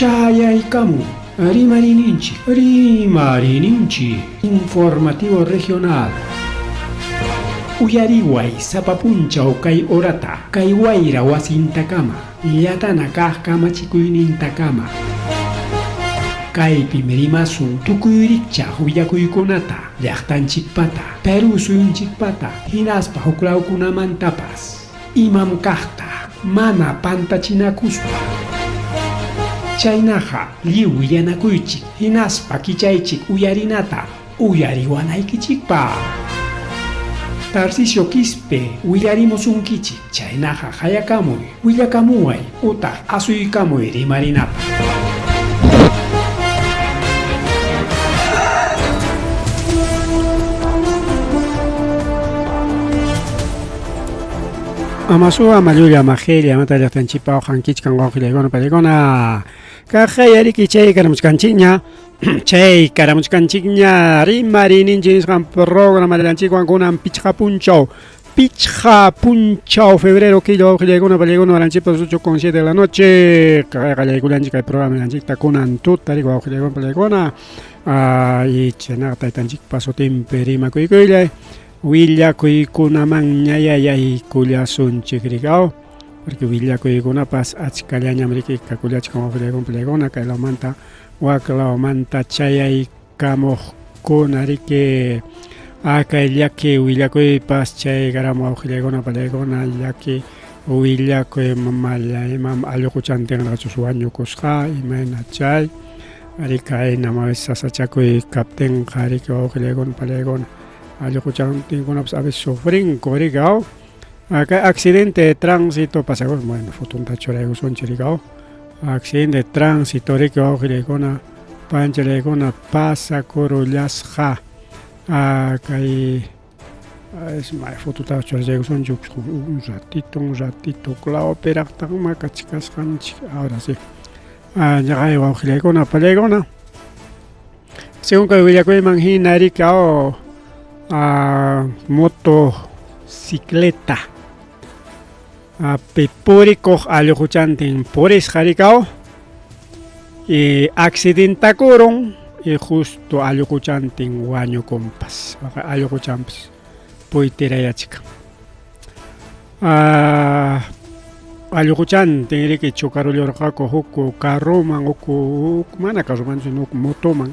Chayaykamun Rimarininchik, Rimarininchik, Informativo Regional. Uyariway sapa punchaw kay horata, kay wayra wasintakama, llatana kaq kamachikuynintakama. Kaypim rimasun tukuy rikchaq willakuykunata, llaqtanchikpata, Perú suyunchikpata, hinaspa huklawkunamantapas. Imam kaqta mana pantachinakuspa. Chaynaqa lliw willanakuychik hinaspa kichaychik uyarinata uyariwanaykichikpaq. Tarcisio Quispe willarimusunkichik, chaynaqa qayakamuy, willakamuway utaq asuykamuy rimarinapaq. Amasuwa mallulla majilla mata llaqtanchikpa uqankichkan wawqillaykuna pallaykuna kaqayariki chay karamuchkanchikña chay karamuchkanchikña rimarininchik nisqan programa llanchikwan kunan pichqa punchaw pichqa punchaw febrero killa wawqillaykuna pallaykuna waranchikpas 8:07 de la noche qallaykullanchik kay programa llanchikta kunan tuta riki wawqillaykuna pallaykuna y chaynaqa taytanchikpa sutinpi rimakuykullay Willakuykunamanñayá yaykullasunchik rikaw, porque willakuykunapas achkallañam riki kakullachkan wawqillaykuna pallaykuna kay lawmanta wak lawmanta chayaykamuqkuna riki kay llaki willakuypas chaykaram wawqillaykuna pallaykuna llaki willakuy mamalla imam allquchantinraqchus wañukusqa imayna chay riki aynam sasachakuy kaptinqa riki wawqillaykuna pallaykuna Allquchantinkunapas a veces sufrinku, riki, aw? Kay accidente de tránsito pasakur, bueno, fotonta churaykusunchik, riki, aw? Accidente de tránsito, riki, wawqillaykuna, panchallaykuna pasakurullasqa. Kay es may fotota churaykusunchik un ratito, un ratito, clavo kachkasqanchik, ahora sí. Ñaqay wawqillaykuna, pallaykuna. Según kay willakuyman hina riki aw motocicleta pi purikuq allquchantin purisqa riki aw y accidentakurun y justo allquchantin wañukunpas allquchanpas puytirayachkan. Allquchantin riki chocarullurqaku huk carroman huk mana carromanchu sino huk motoman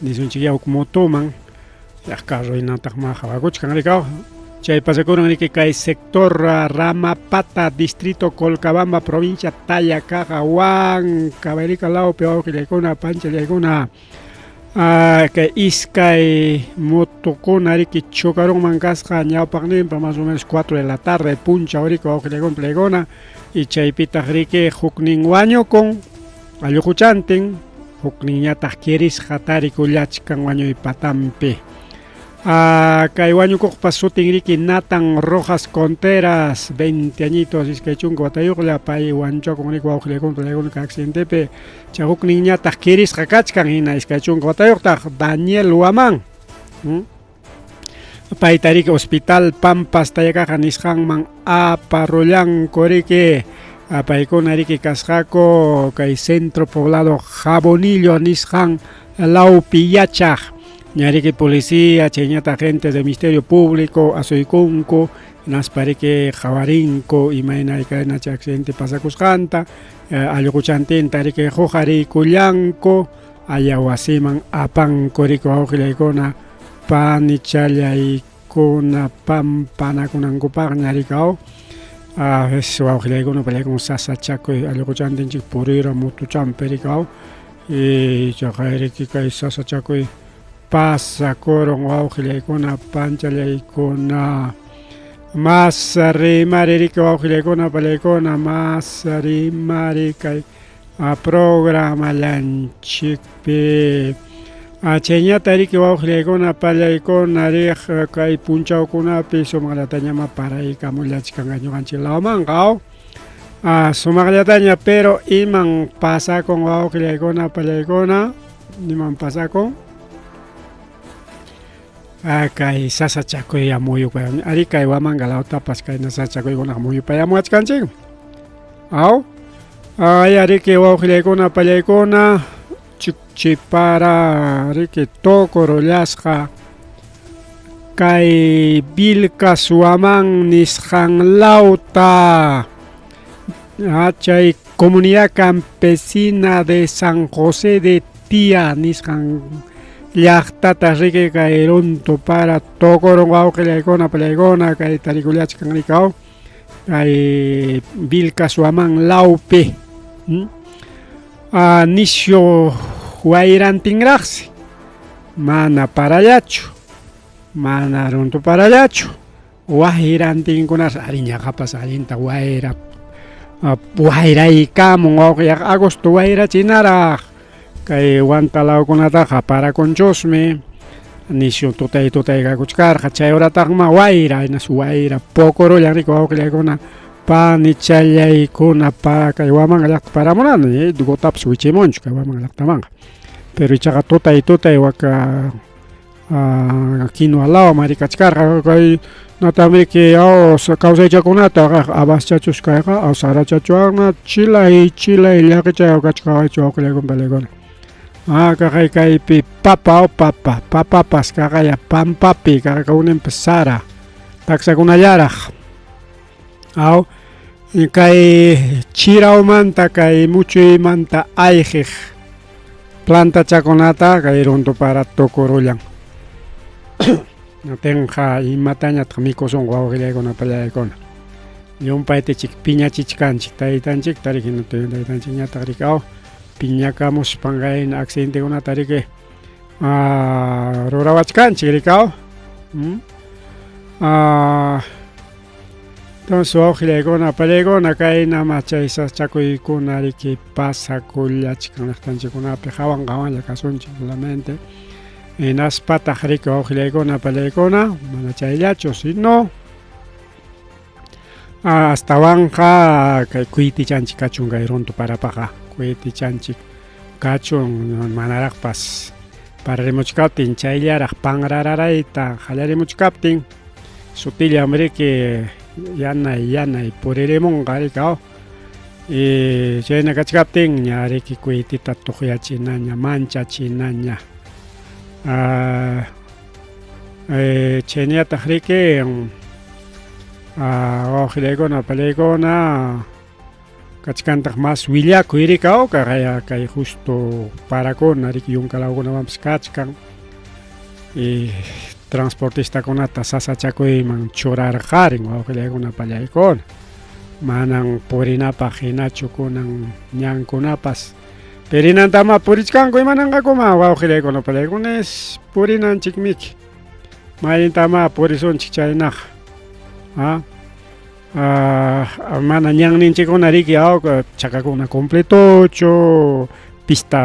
nisunchikyá huk motoman yaq carro hinataq ma qhawakuchkan riki chay pasakuran riki kay sector Ramapata distrito Colcabamba provincia Tayacaja Huancavelica lawpi wawqillaykuna panchallaykuna Kay iskay motokuna riki chocarunman kasqa ñawpaqninpa más o menos 4 de la tarde punchaw riki wawqillaykuna palaykuna y chaypitaq riki huknin wañukun allquchantin hukninñataq kirisqa tarikullachkan wañuy patanpi. Kay wañukuqpa sutin riki Nathan Rojas Contreras, 20 añitos, 20 watayuqlla, pay wanchakun riki wawqillaykuna palaykuna kay accidentepi. Chay hukninñataq kirisqa kachkan hina 20 watayuqtaq Daniel Huamán. Payta riki Hospital Pampas Tayakaqa nisqanman aparullanku riki. Paykuna riki kasqaku kay Centro Poblado Jabonillo nisqan lawpi yachaq. Ñariki policía, chayñataq gente de Ministerio Público asuykunku, hinaspa riki qhawarinku imayna kayna chay accidente pasakusqanta, allquchantinta riki huqariykullanku, aya wasiman apanku riki wawqillaykuna panichallaykuna pampanakunankupaqña riki aw. A veces wawqillaykuna palaykun sasachakuy allquchantinchik purira mutuchampi riki aw. Y chaqay riki kay sasachakuy pasakurun wawqillaykuna panchallaykuna mas rimari riki wawqillaykuna pallaykuna mas rimari kay programallanchikpi chayñata riki wawqillaykuna pallaykuna riq kay punchawkunapi sumaqllatañama paraykamullachkan ñuqanchik lawmanqa aw. Sumaqllataña pero iman pasakun wawqillaykuna pallaykuna iman pasakun kay sasachakuy muyupayam ari kay Huamanga lawtapas kayna sasachakuykunaqa muyupayamuwachkanchik aw. Ay ariki wawqillaykuna pallaykuna chikchipara riki tukurullasqa kay Vilcashuamán nisqan lawta chay comunidad campesina de San José de Tía nisqan llaqtata riki kay runtu para tukurun wawqillaykuna pallaykuna kay tarikullachkan rikaw kay Vilcashuamán lawpi nisyu wayrantinraqsi mana parallachu mana runtu parallachu wayrantinkunas ari ñaqapas allinta wayra wayraykamun wawqi agosto wayrachinaraq kay Huanta lawkunataqa parakunchusmi nisyu tutay tutay kakuchkarqa chay horataqma wayra hinas wayra poqurullan riki wawqillaykuna panichallaykuna para kay Huamanga llaqta paramunani gotapas wichimunchu kay Huamanga llaqtamanqa pero ichaqa tutay tutay waka quinua lawman rikachkarqa kay natamriki kawsaychakunata abaschachus kayqa sarachachuwanqa chilay chilay llaqichay kachkawaychu wawqillaykuna palaykuna kaqay kaypi papa papa papapas kaqaya pampapi kaqay sara taksakunallaraq aw kay chirawmanta kay muchuymanta ayqiq plantachakunata kay runtu para tukurullan tinqa imatañataq mikusunqa wawqillaykuna pallaykuna llumpaytichik piñachichkanchik taytanchikta riki taytanchikñataq riki aw piñakamuspan kayna accidentekunata riki rurawachkanchik riki aw entonces wawqillaykuna pallaykuna kaynama chay sasachakuykuna riki pasakullachkan llaqtanchikkunapi hawan hawanlla kasunchik solamente hinaspataq riki wawqillaykuna pallaykuna mana chayllachu sino astawanqa kay kuytichanchik kachun kay runtu parapaqa kuytichanchik kachun manaraqpas pararimuchkaptin chayllaraq panrararayta qallarimuchkaptin sutillam riki yanay yanay puririmunqa riki aw chayna kachkaptin ña riki kuytita tuqyachinaña manchachinaña chayñataq riki wawqillaykuna pallaykuna kachkantaq mas willakuy riki aw kaqaya kay justo parakuna riki yunka lawkunawanpas kachkan transportistakunata sasachakuyman churarqarin wawqillaykuna pallaykuna manan purinapaq hinachu kunan ñankunapas pirinantama purichkanku imananqakuma wawqillaykuna pallaykunas purinanchikmiki mayntama purisunchik chaynaqa mana ñanninchikkuna riki aw chakakuna completochu pista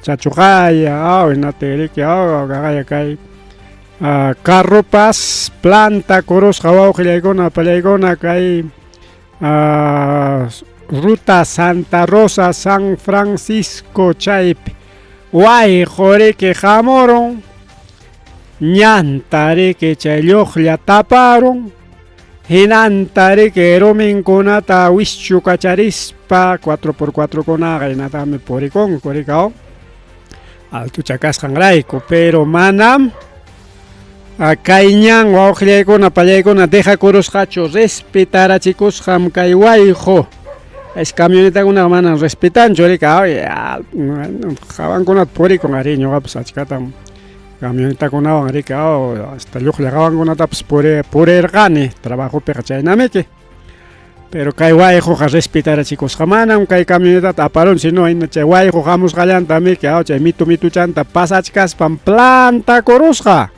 chachuqaya aw hinaptin riki aw kaqaya kay carropas planta kurusqa wawqillaykuna pallaykuna kay ruta Santa Rosa San Francisco chaypi wayqu riki hamurun ñanta riki chay lluqlla taparun hinanta riki ruminkunata wischukacharispa 4x4 kunaqa hinataqmi purikunku riki aw altucha kasqanrayku pero manam kay ñan wawqillaykuna pallaykuna dejakurusqachu respetarachikusqam kay wayqu es camionetakunaqa manam respetanchu riki hawankunata purikun ari ñuqapas achkatam camionetakunawan riki hasta lluqlla hawankunatapas purirqani trabajopiqa chaynamiki pero kay wayquqa respetarachikusqa manam kay camionetata aparun sino chay wayqu hamusqallanta miki chay mitu mituchanta pasachkaspam plantakurusqa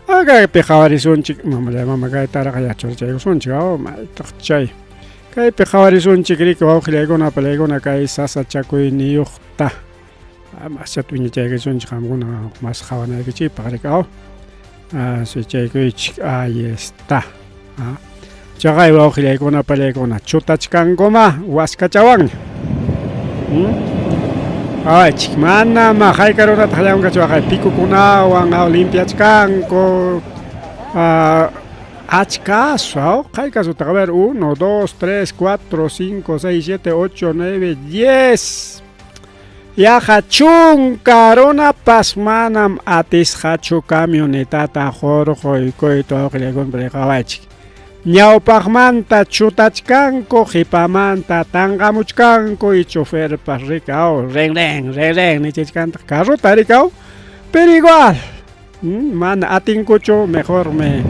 kaypi qhawarisunchik mamallay mama kaytaraqa yachachaykusunchik maytaq chay kaypi qhawarisunchik riki wawqillaykuna pallaykuna kay sasachakuyniyuqta maschata wiñachaykusunchik qamkuna mas qhawanaykichikpaq riki aw suchaykuychik ahí está chaqay wawqillaykuna pallaykuna chutachkankuma waskachawanña Aychik manama hayka runataq llamk'achwaq pikukunawan limpiachkanku. Achkaso, a ver, 1, 2, 3, 4, 5, 6, 7, 8, 9, 10. Yaqa chunka runapas manam atisqachu camionetata hurquykuyta wawqillaykuna qawaychik. Ñawpaqmanta chutachkanku, qhipamanta tanqamuchkanku y choferpas rikaw, ren ren, ren ren nichichkantaq carrota rikaw, pero igual mana atinkuchu, mejor me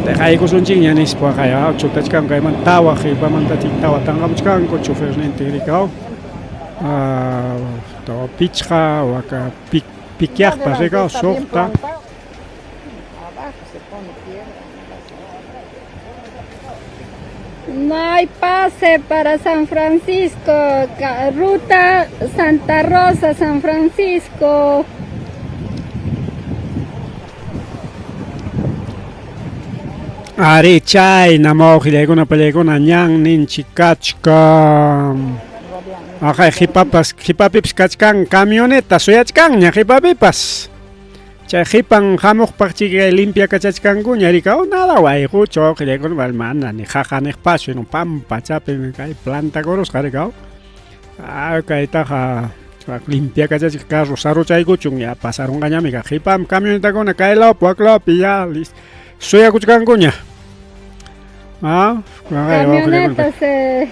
dejaykusunchikña nispa kay chutachkanku kaymanta tawa qhipamanta tawa tanqamuchkanku chofernintin rikaw. Tawa pichqa waka pikyaqpas rikaw suqta. Abajo se pone tierra. No hay pase para San Francisco, ruta Santa Rosa, San Francisco. Ari chayna mawqillaykuna pallaykuna ñanninchik kachkan. Aqay qhipapas qhipapipas kachkan camioneta suyachkanña qhipapipas. Chay qhipan hamuqpaq chikay limpia kachachkankuña rikaw nada wayquchu wawqillaykuna mana ni qaqa niqpachu sino pampachapi kay plantakurusqa rikaw. Ah, kaytaqa limpia kachachik carro saruchaykuchun ya pasarunqañami kay qhipan camionetakuna kay lawpi wak lawpi ya suyakuchkankuña. Ah, Camioneta se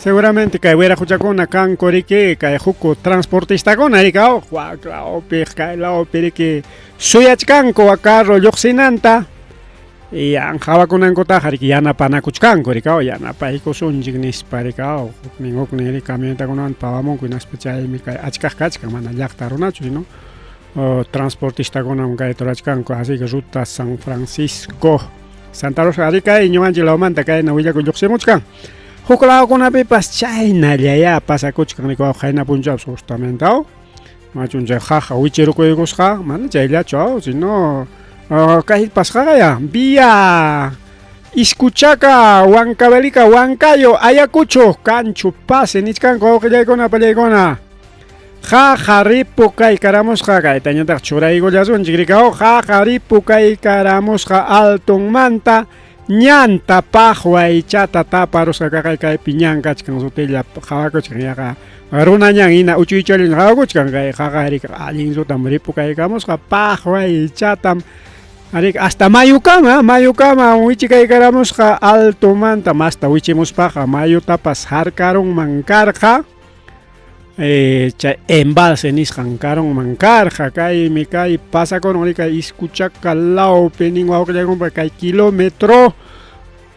Seguramente kay wiraquchakuna kanku riki kay huk transportistakuna rikaw wak lawpi kay lawpi riki suyachkanku wak carro lluqsinanta y hawakunankutaqa riki yanapanakuchkanku rikaw yanapaykusunchik nispa rikaw huknin huknin riki camionetakunawan pawamunku hinaspa chaymi kay achkaq kachkan mana llaqta runachu sino transportistakunam kayta rurachkanku así que ruta San Francisco Santa Rosa ari kay ñuqanchik lawmanta kayna willakuy lluqsimuchkan. Huk lawkunapipas chaynallayá pasakuchkan rikuwaq qayna punchawpas justamente aw machun chay qaqa wichirukuykusqa mana chayllachu aw sino kay pasqaqa ya vía Iskuchaka Huancavelica Huancayo Ayacucho kanchu pase nichkanku wawqillaykuna pallaykuna qaqa ripukaykaramusqa kaytañataq churaykullasunchik rikaw qaqa ripukaykaramusqa altonmanta ñanta paqwaychata taparusqa kaqay kaypi ñan kachkan sutilla qhawakuchkan yaqa runa ñan hina uchuychallan qhawakuchkan kay qaqa rika allin sutam ripukaykamusqa paqwaychatam arik hasta mayukama mayukama wichikaykaramusqa altomanta masta wichimuspaqa mayutapas harkarunman karqa chay embalse nisqan karunman karqa kaymi kay pasakurun rikay Iskuchaka lawpi nin wawqillaykunpa kay kilómetro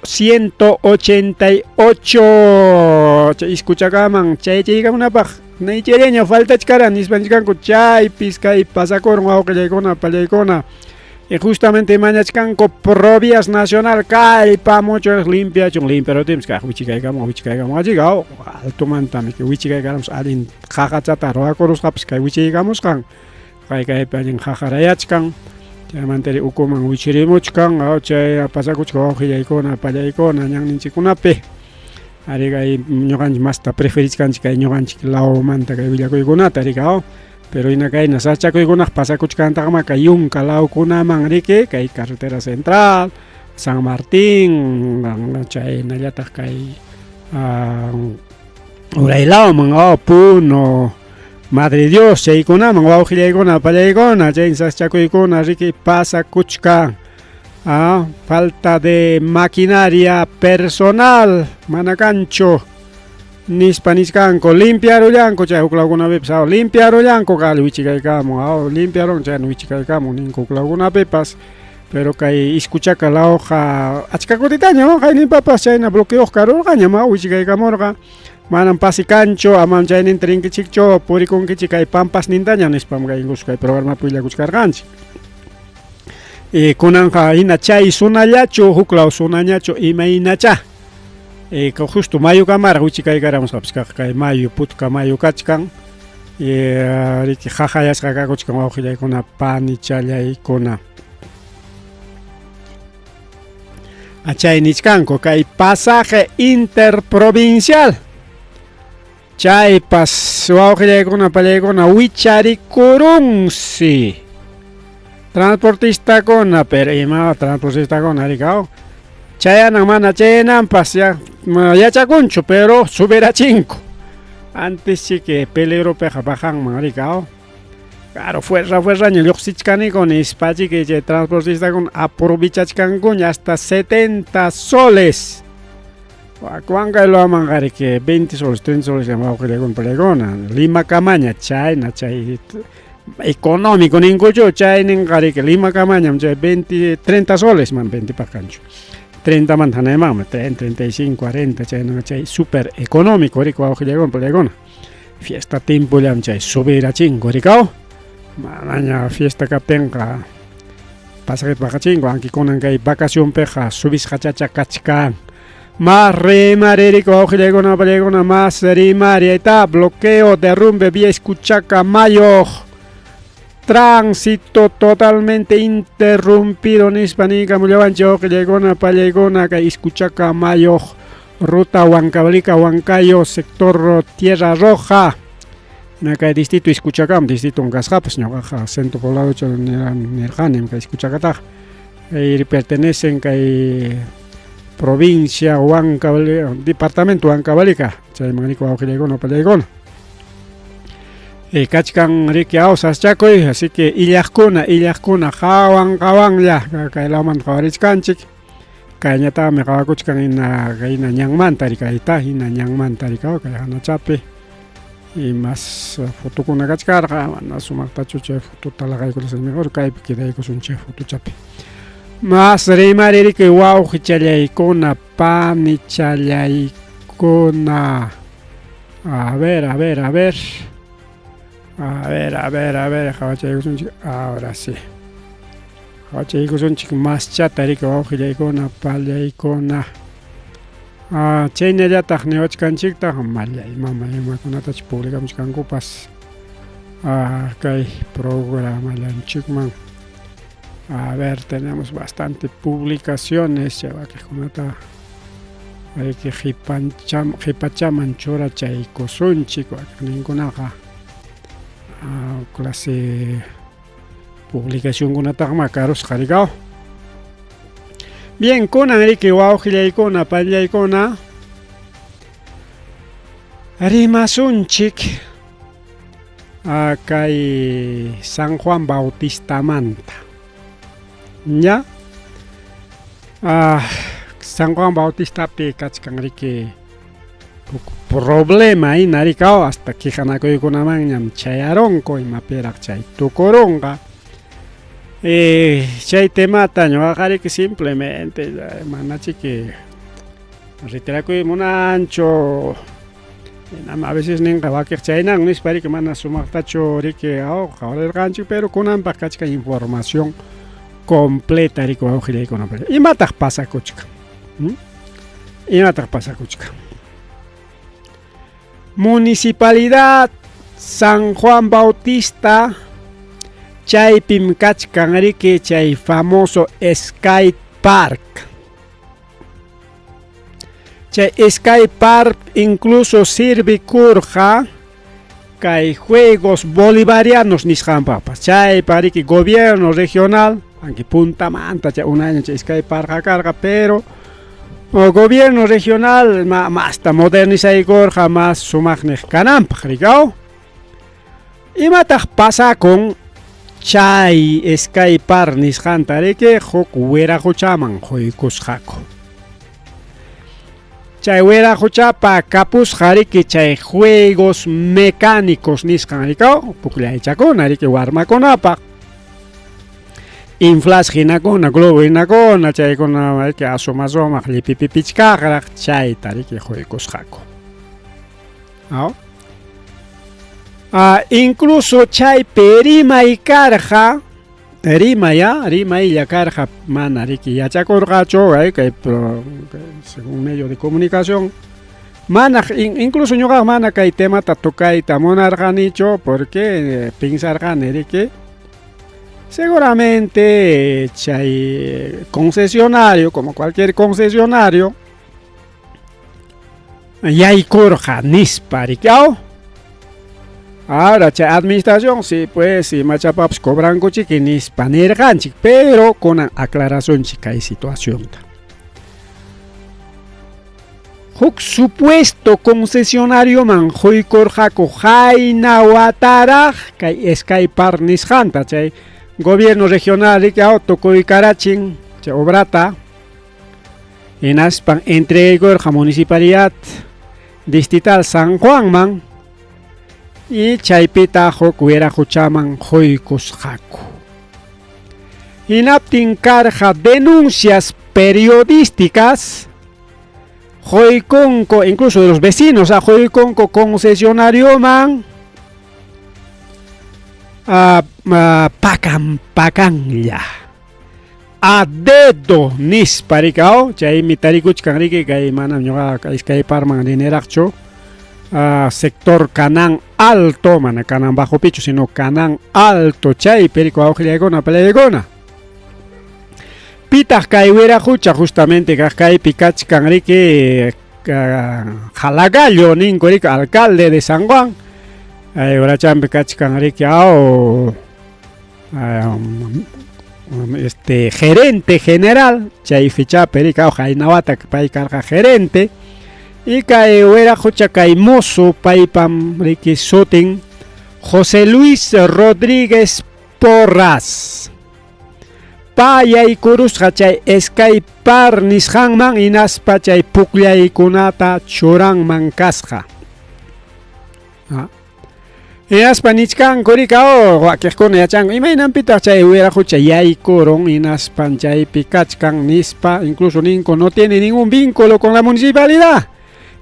188 chay Iskuchakaman chay chaykamunapaq naychallaña faltachkaran nispa nichkanku chaypis kay pasakurun wawqillaykuna pallaykuna y justamente mañachkanku Provías Nacional kallpamuchun limpiachun limpiarutinpas kaq wichikaykamun wichikaykamun achikaw altomantami wichikaykaramus allin qaqachata ruwakurusqapas kay wichiykamusqan kay kaypi allin qaqarayachkan chaymantari ukuman wichirimuchkan chay pasakuchkan wawqillaykuna pallaykuna ñanninchikkunapi ari kay ñuqanchik masta preferichkanchik kay ñuqanchik lawmanta kay willakuykunata rikaw pero hina kayna sachakuykunaq pasakuchkantaqma kay yunka lawkunaman riki kay carretera central San Martín chaynallataq kay uray lawman Puno Madre Dios chaykunaman wawqillaykuna pallaykuna chay sachakuykuna riki pasakuchkan falta de maquinaria personal mana kanchu nispa nichkanku limpiarullanku chay huk lawkunapipas limpiarullanku kal wichikaykamun limpiarun chayna wichikaykamun ninku huk lawkunapipas pero kay Iskuchaka lawqa achka kutitaña qayninpapas chayna bloqueoq karurqaña wichikaykamurqa manam pase kanchu amam chayninta rinkichikchu purikunkichik kay pampasnintaña nispam kay incluso kay programapi willakuchkarqanchik kunanqa hina chay sunallachu huk law sunañachu imaynacha justo mayukamaraq wichikaykaramusqapas kaq kay mayu putka mayu kachkan riki qaqayasqa kakuchkan wawqillaykuna panichallaykuna chay nichkanku kay pasaje interprovincial. Chaypas wawqillaykuna pallaykuna wicharikurunsi. Transportistakuna, pero ima transportistakuna rikaw. Chayanan mana chayananpas ya yachakunchu, pero subirachinku. Antes sí que peligropiqa bajanman rikaw. Claro, fuerza fuerzaña lluqsichkaniku nispa chiki chay transportistakuna aprovechachkankuña hasta 70 soles. Huancayloamanqa riki 20 soles, 30 soles wawqillaykuna pallaykuna Limakamaña chayna chay económico ninkuchu chayninqa riki Limakamañam chay 20, 30 soles man 20 paq kanchu. 30 manta hanaymanmi 30, 35, 40 chayna chay super económico riki wawqillaykuna pallaykuna. Fiesta tiempollam chay subirachinku rikaw. Manaña fiesta kaptinqa pasajeta paqachinku aunque kunan kay vacacionpiqa subisqachacha kachkan. Más rimari riki wawqillaykuna pallaykuna más rimari ahí está bloqueo derrumbe vía Izcuchaca Mayo. Tránsito totalmente interrumpido nispa niykamullawanchik wawqillaykuna pallaykuna kay Izcuchaca Mayo ruta Huancavelica Huancayo sector Tierra Roja. Kay distrito Izcuchacam distrito kasqapas ñuqaqa centro pobladocha nirqanim kay Izcuchacataqa. Pertenecen kay provincia Huancavelica, departamento Huancavelica, chayman riki wawqillaykuna pallaykuna. Kachkan riki aw saschakuy, así que illaqkuna illaqkuna qawan qawanlla kay lawmanta qhawarichkanchik. Kayñataqmi qhawakuchkan hina hina ñanmanta riki ahí hina ñanmanta riki kay hanachapi. Y más fotokuna kachkarqa mana sumaqtachu chay fotota laqaykulasaq mejor kaypi quedaykusun chay fotochapi. Más rimari riki wawqichallaykuna panichallaykuna. A ver, a ver, a ver. A ver, a ver, a ver, qhawachaykusunchik ahora sí. Qhawachaykusunchik maschata riki wawqillaykuna pallaykuna. Chaynallataq niwachkanchiktaq mallay mama imakunatach publicamuchkankupas kay programallanchikman. A ver, tenemos bastante publicaciones chay wakiqkunata riki qhipachaman churachaykusunchik wakiqninkunaqa clase publicacionkunataqma karusqa rikaw. Bien, kunan riki wawqillaykuna pallaykuna rimasunchik kay San Juan Bautistamanta. Ña San Juan Bautistapi kachkan riki huk problema hina rikaw hasta quejanakuykunamanñam chayarunku imapiraq chay tukurunqa. Chay temata ñuqaqa riki simplemente manachiki retirakuy munanchu. A veces ninqa wakiq chaynan nispa riki mana sumaqtachu riki aw qhawarirqanchik pero kunanpaq kachkan información completa riki wawqillaykuna. Imataq pasakuchkan? Imataq pasakuchkan? Municipalidad San Juan Bautista chaypim kachkan riki chay famoso Sky Park. Chay Sky Park incluso sirvikurqa kay Juegos Bolivarianos nisqanpaqpas. Chaypa riki gobierno regional, aunque puntamanta chay un año chay Sky Park karqa, pero o gobierno regional masta modernizaykurqa mas sumaqniq kananpaq rikaw. Imataq pasakun chay Sky Park nisqanta riki huk wiraquchaman quykusqaku. Chay wiraquchapa kapusqa riki chay juegos mecánicos nisqan rikaw pukllaychakuna riki warmakunapaq. Inflasqa hinakuna, globo hinakuna, chaykuna riki asuma sumaq llipipipichkaqraq chayta riki quykusqaku. Aw. Incluso chaypi rimay karqa, rimay rimaylla karqa mana riki yachakurqachu kay según medio de comunicación mana incluso ñuqaqa mana kay temata tocayta munarqanichu porque pensarqani riki seguramente chay concesionario como cualquier concesionario. Yaykurqa nispa riki aw? Ahora chay administración si pues imachapapas cobrankuchiki nispa nirqanchik, pero kunan aclarasunchik kay situacionta. Huk supuesto concesionarioman quykurqaku qayna wataraq kay Sky Park nisqanta chay gobierno regional riki aw tukuykarachin chay obrata. Hinaspan entregaykurqa municipalidad distrital San Juanman y chaypita huk wiraquchaman quykusqaku. Hinaptin karqa denuncias periodísticas quykunku incluso de los vecinos a quykunku concesionarioman pakan pakanlla. A dedo nispa riki aw chaymi tarikuchkan riki kay manam ñuqaqa iskay parman riniraqchu sector Canán Alto mana Canán Bajopichu sino Canán Alto chaypi riki wawqillaykuna palaykuna pitaq kay wiraqucha justamente kaq kaypi kachkan riki Jalagallo ninku riki alcalde de San Juan urachampi kachkan riki aw este gerente general chay fechapi riki haynawata pay karqa gerente y kay wiraqucha kay mozo paypam riki sutin José Luis Rodríguez Porras payaykurusqa chay Sky Park nisqanman hinaspa chay pukllaykunata churanman kasqa. Hinaspa nichkanku rika oh, wakiqkuna yachanku imaynanpitaq chay wiraqucha yaykurun hinaspan chaypi kachkan nispa incluso ninku no tiene ningún vínculo con la municipalidad.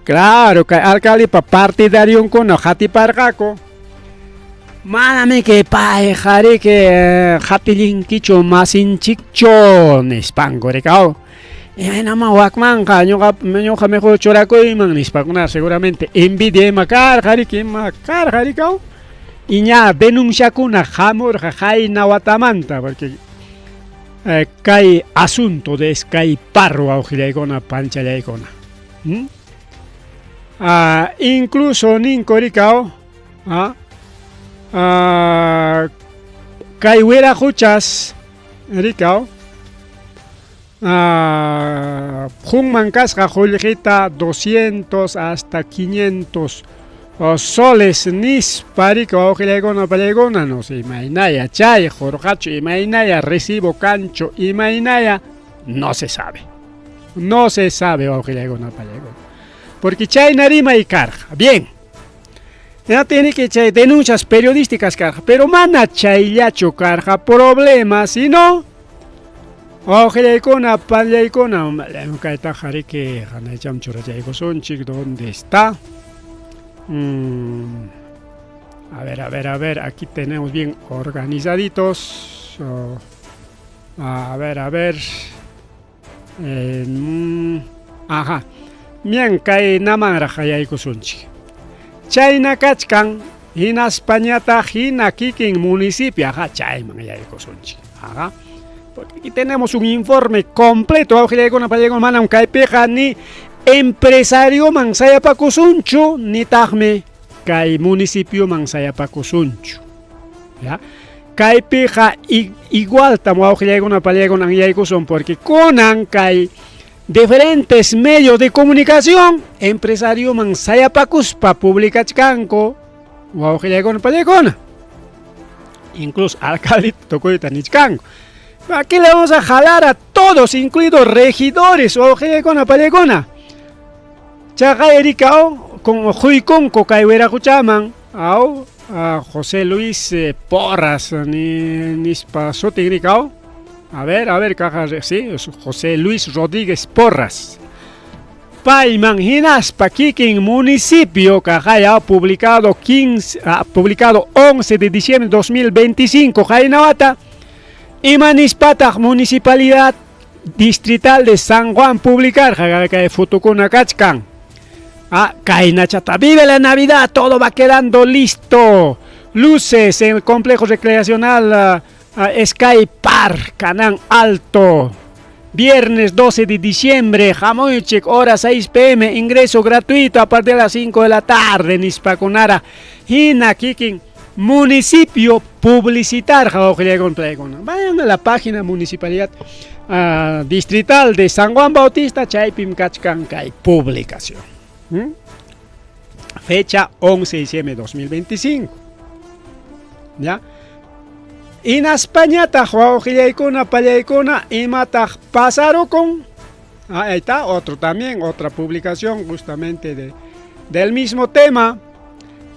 Claro, kay alcaldepa partidarionkuna qatiparqaku. Manami kay payqa riki qatillinkichu masinchikchu nispanku rika oh. Imaynaman wakmanqa ñuqa ñuqa mejor churakuyman nispakuna seguramente envidia ima karqa riki ima karqa riki aw. Y ña denunciakuna hamurqa qayna watamanta porque kay asunto de Sky Park wawqillaykuna panchallaykuna. ¿Mm? Incluso ninku riki aw kay wiraquchas riki aw Qunman kasqa qullqita 200 hasta 500 soles nispa riki wawqillaykuna pallaykuna no sé imaynaya chay qurqachu imaynaya recibo kanchu imaynaya no se sabe no se sabe wawqillaykuna pallaykuna porque chayna rimay karqa bien ya tiene que chay denuncias periodísticas karqa pero mana chayllachu karqa problema sino Wawqillaykuna, panllaykuna, kaytaqa riki hanaycham churachaykusunchik, ¿dónde está? A ver, a ver, a ver, aquí tenemos bien organizaditos. Oh, a ver, a ver. Ajá. Mian kay namanraq hayaykusunchik. Chayna kachkan hinaspañataq hina kikin municipio, ajá, chayman yaykusunchik. Ajá. Porque aquí tenemos un informe completo, wawqillaykuna, pallaykuna, manam kaypiqa ni empresarioman sayapakusunchu, nitaqmi kay municipioman sayapakusunchu. ¿Ya? Kaypiqa igualtam wawqillaykuna, pallaykuna anyaykusun, porque kunan kay diferentes medios de comunicación empresarioman sayapakuspa publicachkanku wawqillaykuna, pallaykuna. Incluso alcalde tukuyta nichkanku. Aquí le vamos a jalar a todos, incluidos regidores, wawqillaykuna, pallaykuna. Chaqay rikao con huykunku kay wiraquchaman aw José Luis Porras ni nispa sutin rikao. A ver, caja, sí, José Luis Rodríguez Porras. Payman hinaspa kikin municipio kaqaya publicado 15, publicado 11 de diciembre de 2025 qaynawata ima nispataq municipalidad distrital de San Juan publicarqa kay fotokuna kachkan. Kaynachata vive la Navidad, todo va quedando listo. Luces en el complejo recreacional Sky Park, Canán Alto. Viernes 12 de diciembre, hamuychik, hora 6 pm, ingreso gratuito a partir de las 5 de la tarde, nispakunara. Hina kikin municipio publicitar. Vayan a la página municipalidad distrital de San Juan Bautista, chaypim kachkan kay publicación. Fecha 11 de diciembre de 2025. ¿Ya? Hinaspañataq wawqillaykuna pallaykuna imataq pasarukun. Ahí está, otro también, otra publicación justamente del mismo tema.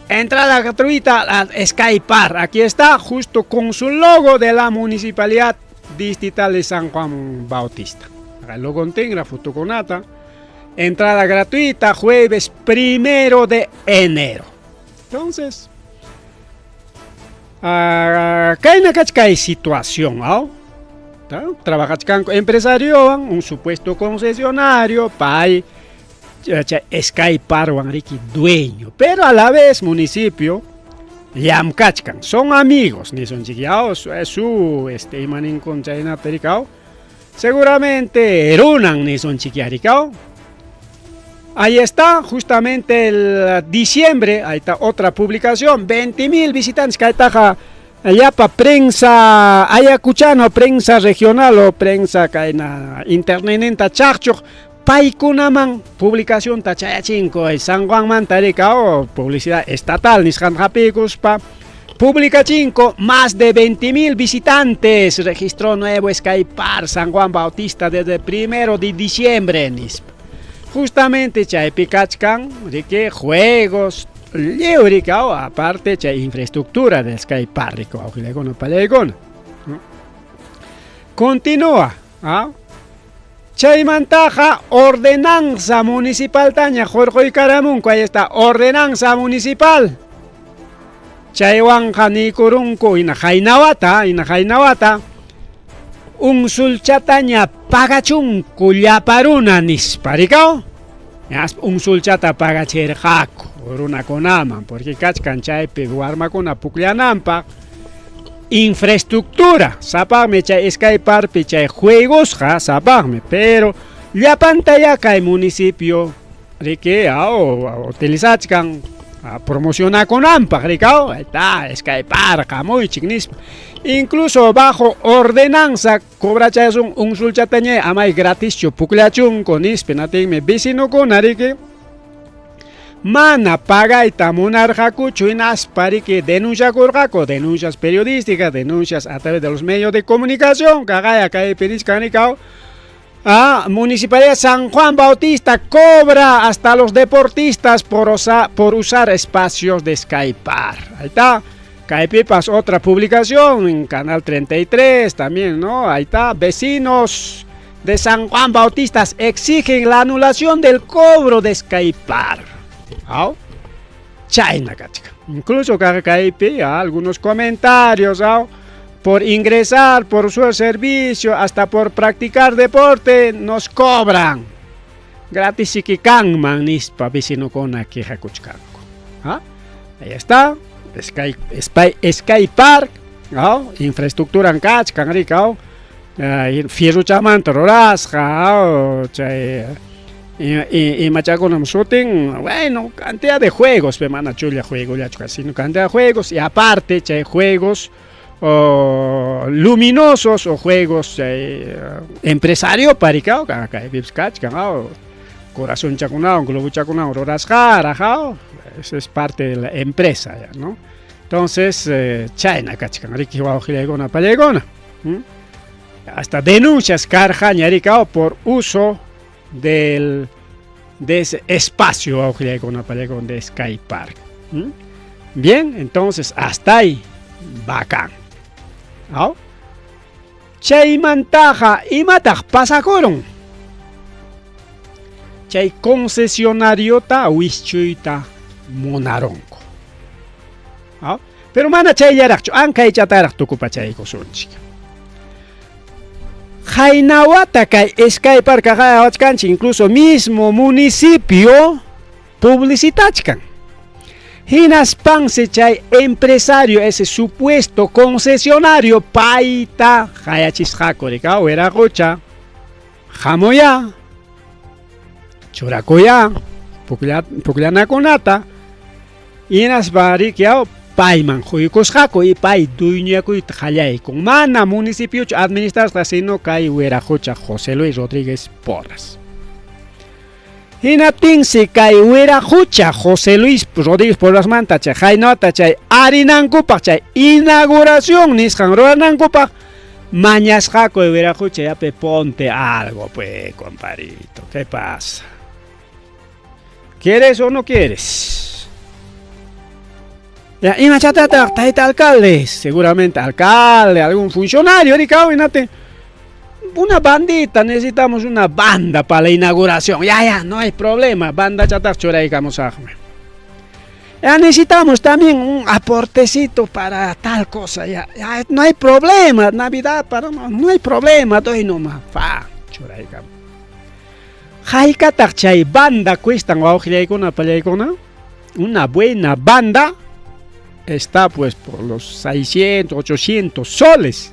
Entrada gratuita a Sky Park. Aquí está, justo con su logo de la Municipalidad Distrital de San Juan Bautista. El logo la fotoconata. Entrada gratuita, jueves 1 de enero. Entonces, kayna kachkay situación, ¿ah? Trabajachkanku empresario, un supuesto concesionario, pay Sky Park riki dueño, pero a la vez municipio llamkachkan, son amigos, nisunchikyao, su imaninkun chaynata rikao, seguramente runan nisunchikyarikao. Ahí está, justamente el diciembre, ahí está otra publicación, 20.000 visitantes, kaytaqa llapa prensa ayacuchano, prensa regional o prensa kayna internetninta chaqchuq, paykunaman publicación tachayachinko, San Juanmanta rikao, publicidad estatal nisqan hap'ikuspa, publicachinko, más de 20.000 visitantes, registró nuevo Sky Park San Juan Bautista desde el 1 de diciembre, nispa. Justamente chaypi kachkan, riki juegos, lliw rikao, aparte chay infraestructura del Sky Park, rikao, wawqillaykuna pallaykuna, ¿no? Continúa, ¿ah? Chaymantaqa ordenanza municipal taña hurquykaramunku, ahí está, ordenanza municipal. Chaywanqa niykurunku hina haynawata, hina haynawata, unsulchataña pagachunku llaparuna nispa, rikao? Unsulchata pagachirqaku runakunaman, porque kachkan chaypi warmakuna pukllananpaq. Infraestructura, sapaqmi chay Sky Parkpi chay juegosqa sapaqmi, pero llapanta ya kay municipio riki, utilizachkan promocionakunanpaq, rikao, ahí está, Sky Park, hamuychik nispa. Incluso bajo ordenanza cobrachasun unsulchataña amay gratischu pukllachunku nispa, natinmi vecinokuna riki mana pagayta munarqakuchu hinaspa riki denunciakurqaku, denuncias periodísticas, denuncias a través de los medios de comunicación, kaqaya kaypi nichkan rikao. Municipalidad San Juan Bautista cobra hasta los deportistas por usar espacios de Sky Park. Ahí está. Kaypipas otra publicación en Canal 33 también, ¿no? Ahí está. Vecinos de San Juan Bautista exigen la anulación del cobro de Sky Park. ¿Ah? Chayna kachka. Incluso kaypi, algunos comentarios, ¿ah? Por ingresar, por su servicio, hasta por practicar deporte, nos cobran. Gratis kanman nispa vecinokuna quejakuchkanku. ¿Ah? Ahí está. Sky Park, ¿no? Infraestructura kachkan rikao. Fierruchamanta rurasqa, chay imachakunam sutin, bueno, cantidad de juegos, pe mana chulla juegollachu, sino cantidad de juegos, y aparte chay juegos luminosos o juegos empresario parikao, kay kachkan, corazón chakunao, globo chakunao, rurasqa, eso es parte de la empresa ya, ¿no? Entonces, chayna kachkan, riki wawqillaykuna pallaykuna. Hasta denuncias karqaña rikao por uso de ese espacio wawqillaykuna pallaykuna de Sky Park. Bien, entonces hasta ahí, bacán. ¿Ah? Chaymantaqa imataq pasakurun? Chay concesionariota wischuyta munarunku. ¿Ah? Pero mana chayllaraqchu, ankaychataraq tukupachaykusunchik. Haynawata kay Sky Park qawachkanchik, incluso mismo municipio publicitachkan. Hinaspansi chay empresario, ese supuesto concesionario, payta hayachisqaku rika, wiraqucha. Hamuyá, churakuyá pukllanakunata, hinaspa riki payman quykusqaku y pay dueñakuyta qallaykun. Mana municipiochu administrasqa, sino kay wiraqucha José Luis Rodríguez Porras. Hinaptinsi kay wiraqucha José Luis Rodríguez Porrasmanta chay haynata chay arinankupaq chay inauguración nisqan ruranankupaq mañasqaku wiraqucha yape ponte algo pues comparito. ¿Qué pasa? ¿Quieres o no quieres? Ya, imachatataq tayta alcalde, seguramente alcalde, algún funcionario, hinate una bandita, necesitamos una banda para la inauguración. Ya, ya, no hay problema, banda chataq churaykamusaqmi. Ya necesitamos también un aportecito para tal cosa, ya, ya no hay problema, Navidad para no, no hay problema, doy nomás, fa, churaykamu. Haykataq chay banda cuestan wawqillaykuna pallaykuna? Una buena banda está pues por los 600, 800 soles.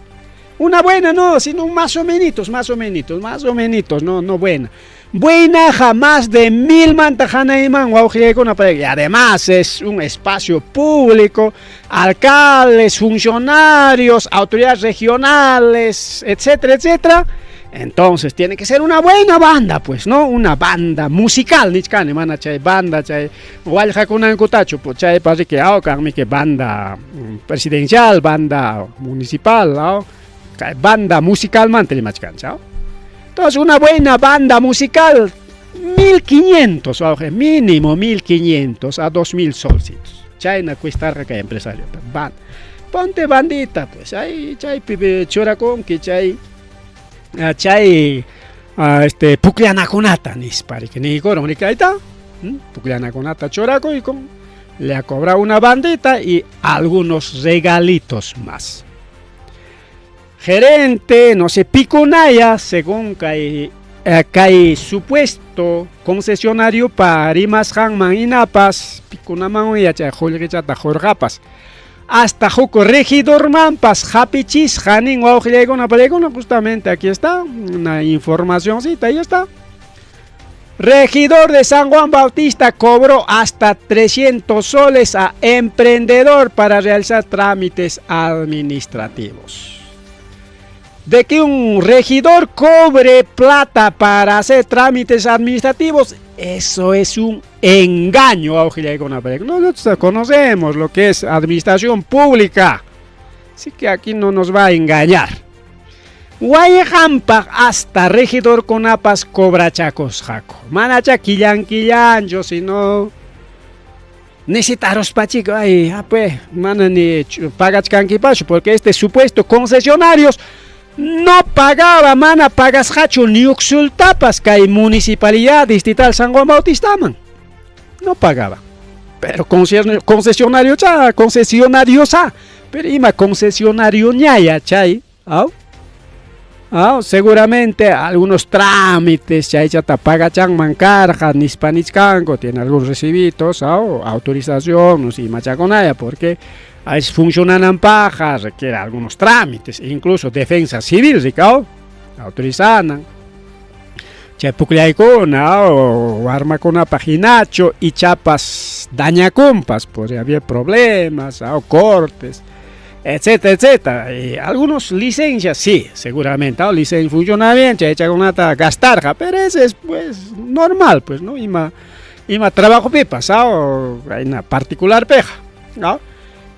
Una buena no, sino más o menos, más o menos, más o menos, no, no buena. Buena jamás de 1000 manta hanayman wawqillaykuna y además es un espacio público, alcaldes, funcionarios, autoridades regionales, etcétera, etcétera. Entonces tiene que ser una buena banda, pues, ¿no? Una banda musical, nichkani, mana chay banda, chay wallqakunankutachu, pues chay parece que que banda presidencial, banda municipal, ¿no? Banda musical manta rimachkancha. Entonces una buena banda musical, 1500, mínimo 1500 a 2000 solcitos. Chayna cuestarqa kay empresario. Ban. Ponte bandita, pues, ahí chay churakunki, chay chay este pukllanakunata nispa riki niykurun riki ahí está pukllanakunata churakuykun, le ha cobrado una bandita y algunos regalitos más. Gerente, no sé, pikunaya, según kay kay supuesto concesionario pa rimasqanman hinapas pikunaman yachay qullqichata qurqapas. Hasta huk regidormanpas hapichisqa nin wawqillaykuna pallaykuna, justamente aquí está una informacióncita, ahí está. Regidor de San Juan Bautista cobró hasta 300 soles a emprendedor para realizar trámites administrativos. De que un regidor cobre plata para hacer trámites administrativos, eso es un engaño. Nosotros conocemos lo que es administración pública, así que aquí no nos va a engañar. Wayqanpaq hasta regidor kunapas cobrachakusqaku. Manacha killan killanchu, sino necesitarospachico, ay, ah, pues, mana ni pagachkankipachu, porque este supuesto concesionarios no pagaba, mana pagasqachu ni uxultapas kay municipalidad distrital San Juan Bautistaman. No pagaba. Pero concesionario cha, concesionario sa, pero ima concesionario ñaya chay, ¿au? Ah, seguramente algunos trámites chaychata pagachanman karqa nispa nichkanku, tiene algunos recibitos, autorización, no sé, imachakunaya, porque a funcionananpaqqa requiere algunos trámites, incluso defensa civil, rikau, autorizanan. Chay pukllaykuna o warmakunapaq hinachu ichapas dañakunpas, podría haber problemas, o cortes, etcétera, etcétera. Y algunos licencias, sí, seguramente, ¿no? Licencia funciona bien, chaychakunata gastarqa, pero ese es pues normal, pues, ¿no? Ima, ima trabajo pipas, ¿no? Una particular peja, ¿no?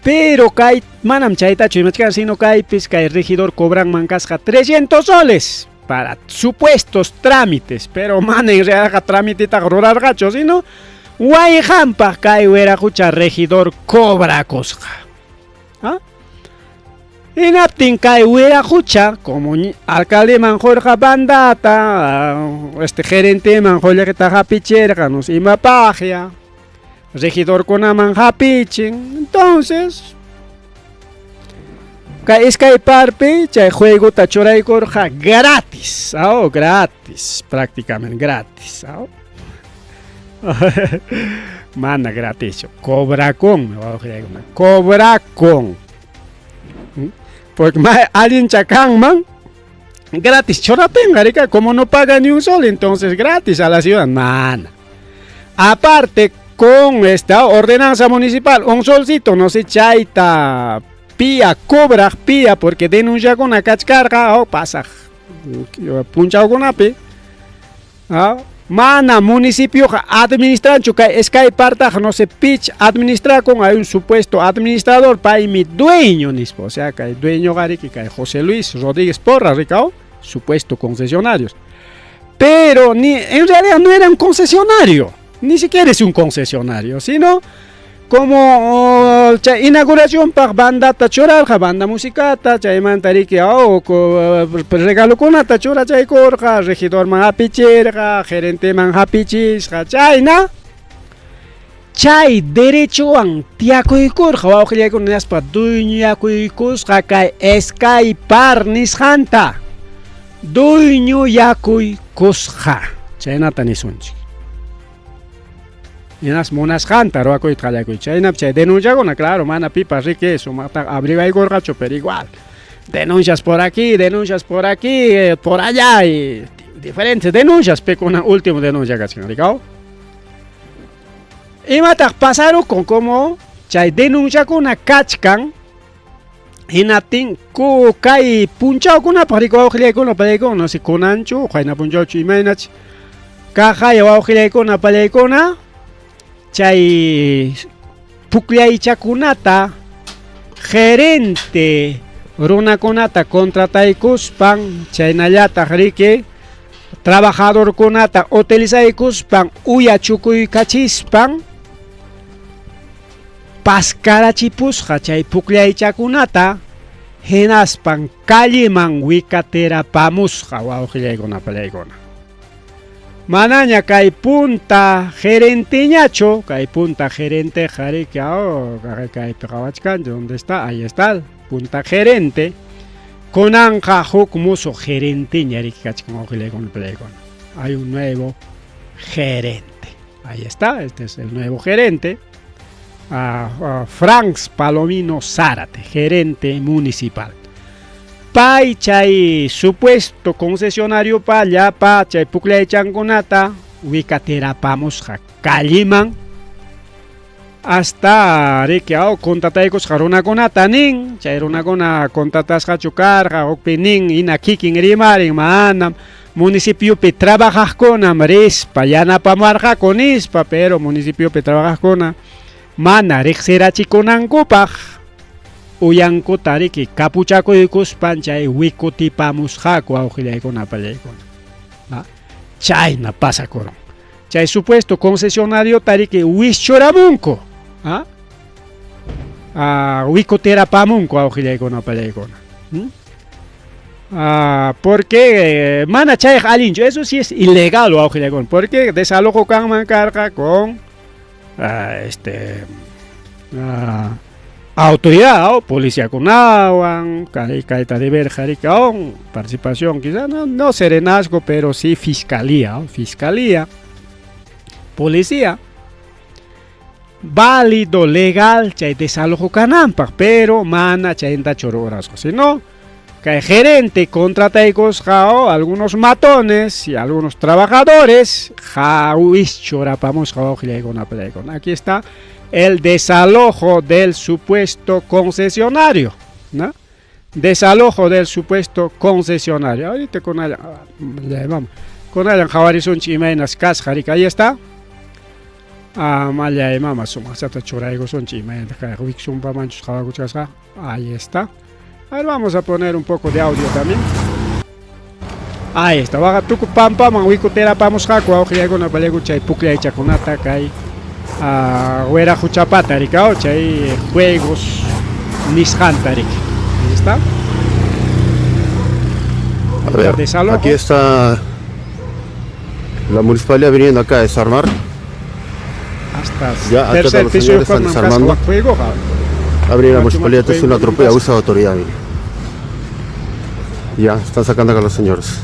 Pero kay, manam chaytachu imachkan, sino kaypis kay regidor cobran kasqa 300 soles para supuestos trámites, pero mana en realidad trámiteta rurarqachu, sino wayqanpaq kay wiraqucha regidor cobrakusqa. ¿Ah? Hinaptin kay wiraqucha, como alcaldeman qurqa bandata, este gerenteman qullqita hapichirqa, no sé, imapaqya, regidorkunaman hapichin, entonces kay iskay parpi chay juegota churaykurqa gratis, oh, gratis, prácticamente gratis, oh. Mana gratis, cobra con, cobra con. Porque allin chakanman Gratis churaptinqa rika, como no paga ni un sol, entonces gratis a la ciudad. Mana. Aparte, con esta ordenanza municipal, un solcito, no sé, chayta pia cobraq pia, porque denunciakuna kachkarqa, oh, pasaq punchawkunapi. Ah, mana municipioqa administranchu kay Sky Parktaqa, no sé, pich administrakun, hay un supuesto administrador, paymi dueño nispa, o sea, kay dueñoqa riki kay José Luis Rodríguez Porras, rikao, supuesto concesionarios. Pero ni, en realidad no era un concesionario, ni siquiera es un concesionario, sino como oh, chay inauguracionpaq bandata churarqa, banda musicata, chaymanta riki oh, regalokunata churachaykurqa, regidorman hapichirqa, gerenteman hapichisqa, chayna chay derechowan tiyakuykurqa wawqillaykuna nispa dueñoyakuykusqa kay Sky Park nisqanta dueñoyakuykusqa, chaynata nisunchik. Hinas munasqanta ruwakuyta qallakuy. Chaynapi chay denunciakuna, claro, mana pipas riki sumaqtaqa averiguaykurqachu, pero igual. Denuncias por aquí, denuncias por aquí, por allá, y diferentes denuncias, pero último denuncia kachkan, rikaw. Imataq pasarukun como chay denunciakuna kachkan, hinaptin ku kay punchawkunapaq riki wawqillaykuna pallaykuna, no sé kunanchu, qayna punchawchu imaynach, kaqaya wawqillaykuna pallaykuna, chay pukllaychakunata gerente runakunata contrataykuspan, chaynallataq riki trabajadorkunata utilizaykuspan, uyachukuykachispan, paskarachipusqa chay pukllaychakunata, hinaspan calleman wikaterapamusqa wawqillaykuna pallaykuna. Manaña kay punta gerenteñachu, kay punta gerente riki, oh, kaypi qawachkanchik, ¿dónde está? Ahí está, punta gerente. Kunanqa huk musuq gerenteña riki kachkan wawqillaykuna pallaykuna. Hay un nuevo gerente. Ahí está, este es el nuevo gerente. Franz Palomino Zárate, gerente municipal. Pay chay supuesto concesionario pa llapa chay pukllaychankunata wikaterapamusqa calleman hasta riki aw contrataykusqa runakunata nin, chay runakuna contratasqachu karqa, hukpi nin hina kikin rimarin manam municipiopi trabajaqkunam rispa yanapamarqaku nispa, pero municipiopi trabajaqkuna mana riqsirachikunankupaq uyankuta riki kapuchakuykuspan chay wikutipamusqaku wawqillaykuna pallaykuna. Chayna pasakurun. Chay supuesto concesionario riki wischuramunku. ¿Ah? Wikuterapamunku wawqillaykuna pallaykuna. Porque mana chayqa allinchu, eso sí es ilegal wawqillaykuna, porque desalojo kanman karqa con autoridad, o policiakunawan, kayta de ver jarikawan, participación quizá no, no serenazgo, pero sí fiscalía, ¿o? Fiscalía, policía, válido, legal, chay desalojo kananpaq, pero mana chayntachu rurasqa, sino kay gerente contrataykusqa o algunos matones y algunos trabajadores, jawischurapamusqa wawqillaykuna pallaykuna. Aquí está el desalojo del supuesto concesionario, ¿no? Desalojo del supuesto concesionario. Ahorita con allá, vamos. Con allá qhawarisunchik imaynas kasqa, riki, ahí está. Mallay mama sumaqchata churaykusunchik imaynata kay wiksumpamanchus qhawakuchkasqa. Ahí está. A ver, vamos a poner un poco de audio también. Ahí está. Waqa tuku pampaman wikuterapamusqaku wawqillaykuna pallayku chay pukllaychakunata kay wiraquchapata rikaw chay juegos nisqanta riki. Ahí está. A ver, Desalojo. aquí está la municipalidad viniendo acá a desarmar. Hasta Ya, acá tercer los piso señores están forman desarmando. casco juego. A venir la Macho, municipalidad, macho, esto es una juego, atropella, pasa. abuso de autoridad. Mire. Ya, están sacando acá los señores.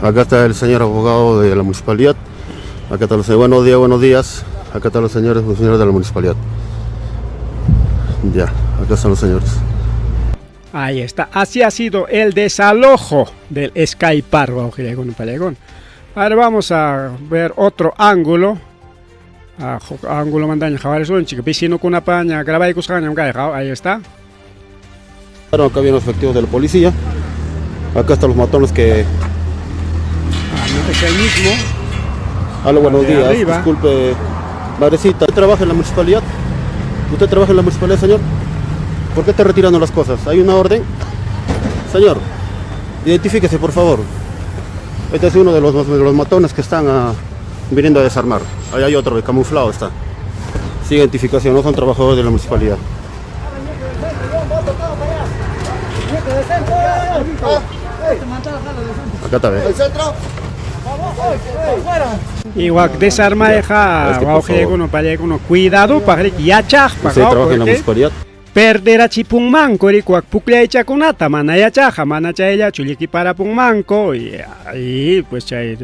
Acá está el señor abogado de la municipalidad. Acá están los señores. Buenos días, buenos días. Acá están los señores, los señores de la municipalidad. Ya, acá están los señores. Ahí está. Así ha sido el desalojo del Sky Park. Ahora vamos a ver otro ángulo. Ángulo mandaña qhawarisunchik vecinokunapaña grabaykusqañam kayqa ahí está. Acá vienen los efectivos de la policía. Acá están los matones que. Ah, no, es el mismo. Hola, buenos De días. arriba. Disculpe, madrecita. ¿Usted trabaja en la municipalidad? ¿Usted trabaja en la municipalidad, señor? ¿Por qué está retirando las cosas? ¿Hay una orden? Señor, identifíquese, por favor. Este es uno de los matones que están viniendo a desarmar. Ahí hay otro, el camuflado está. Sin identificación, no son trabajadores de la municipalidad. Acá está, ve. Igual desarmayqa Es que, por favor. wawqillaykuna pallaykuna cuidado paq riki yachaqpaq ¿Usted trabaja en la municipalidad? perderachipunmanku riki wak pukllaychakunata mana yachaqa mana chayllachu llikiparapunmanku y ahí pues chay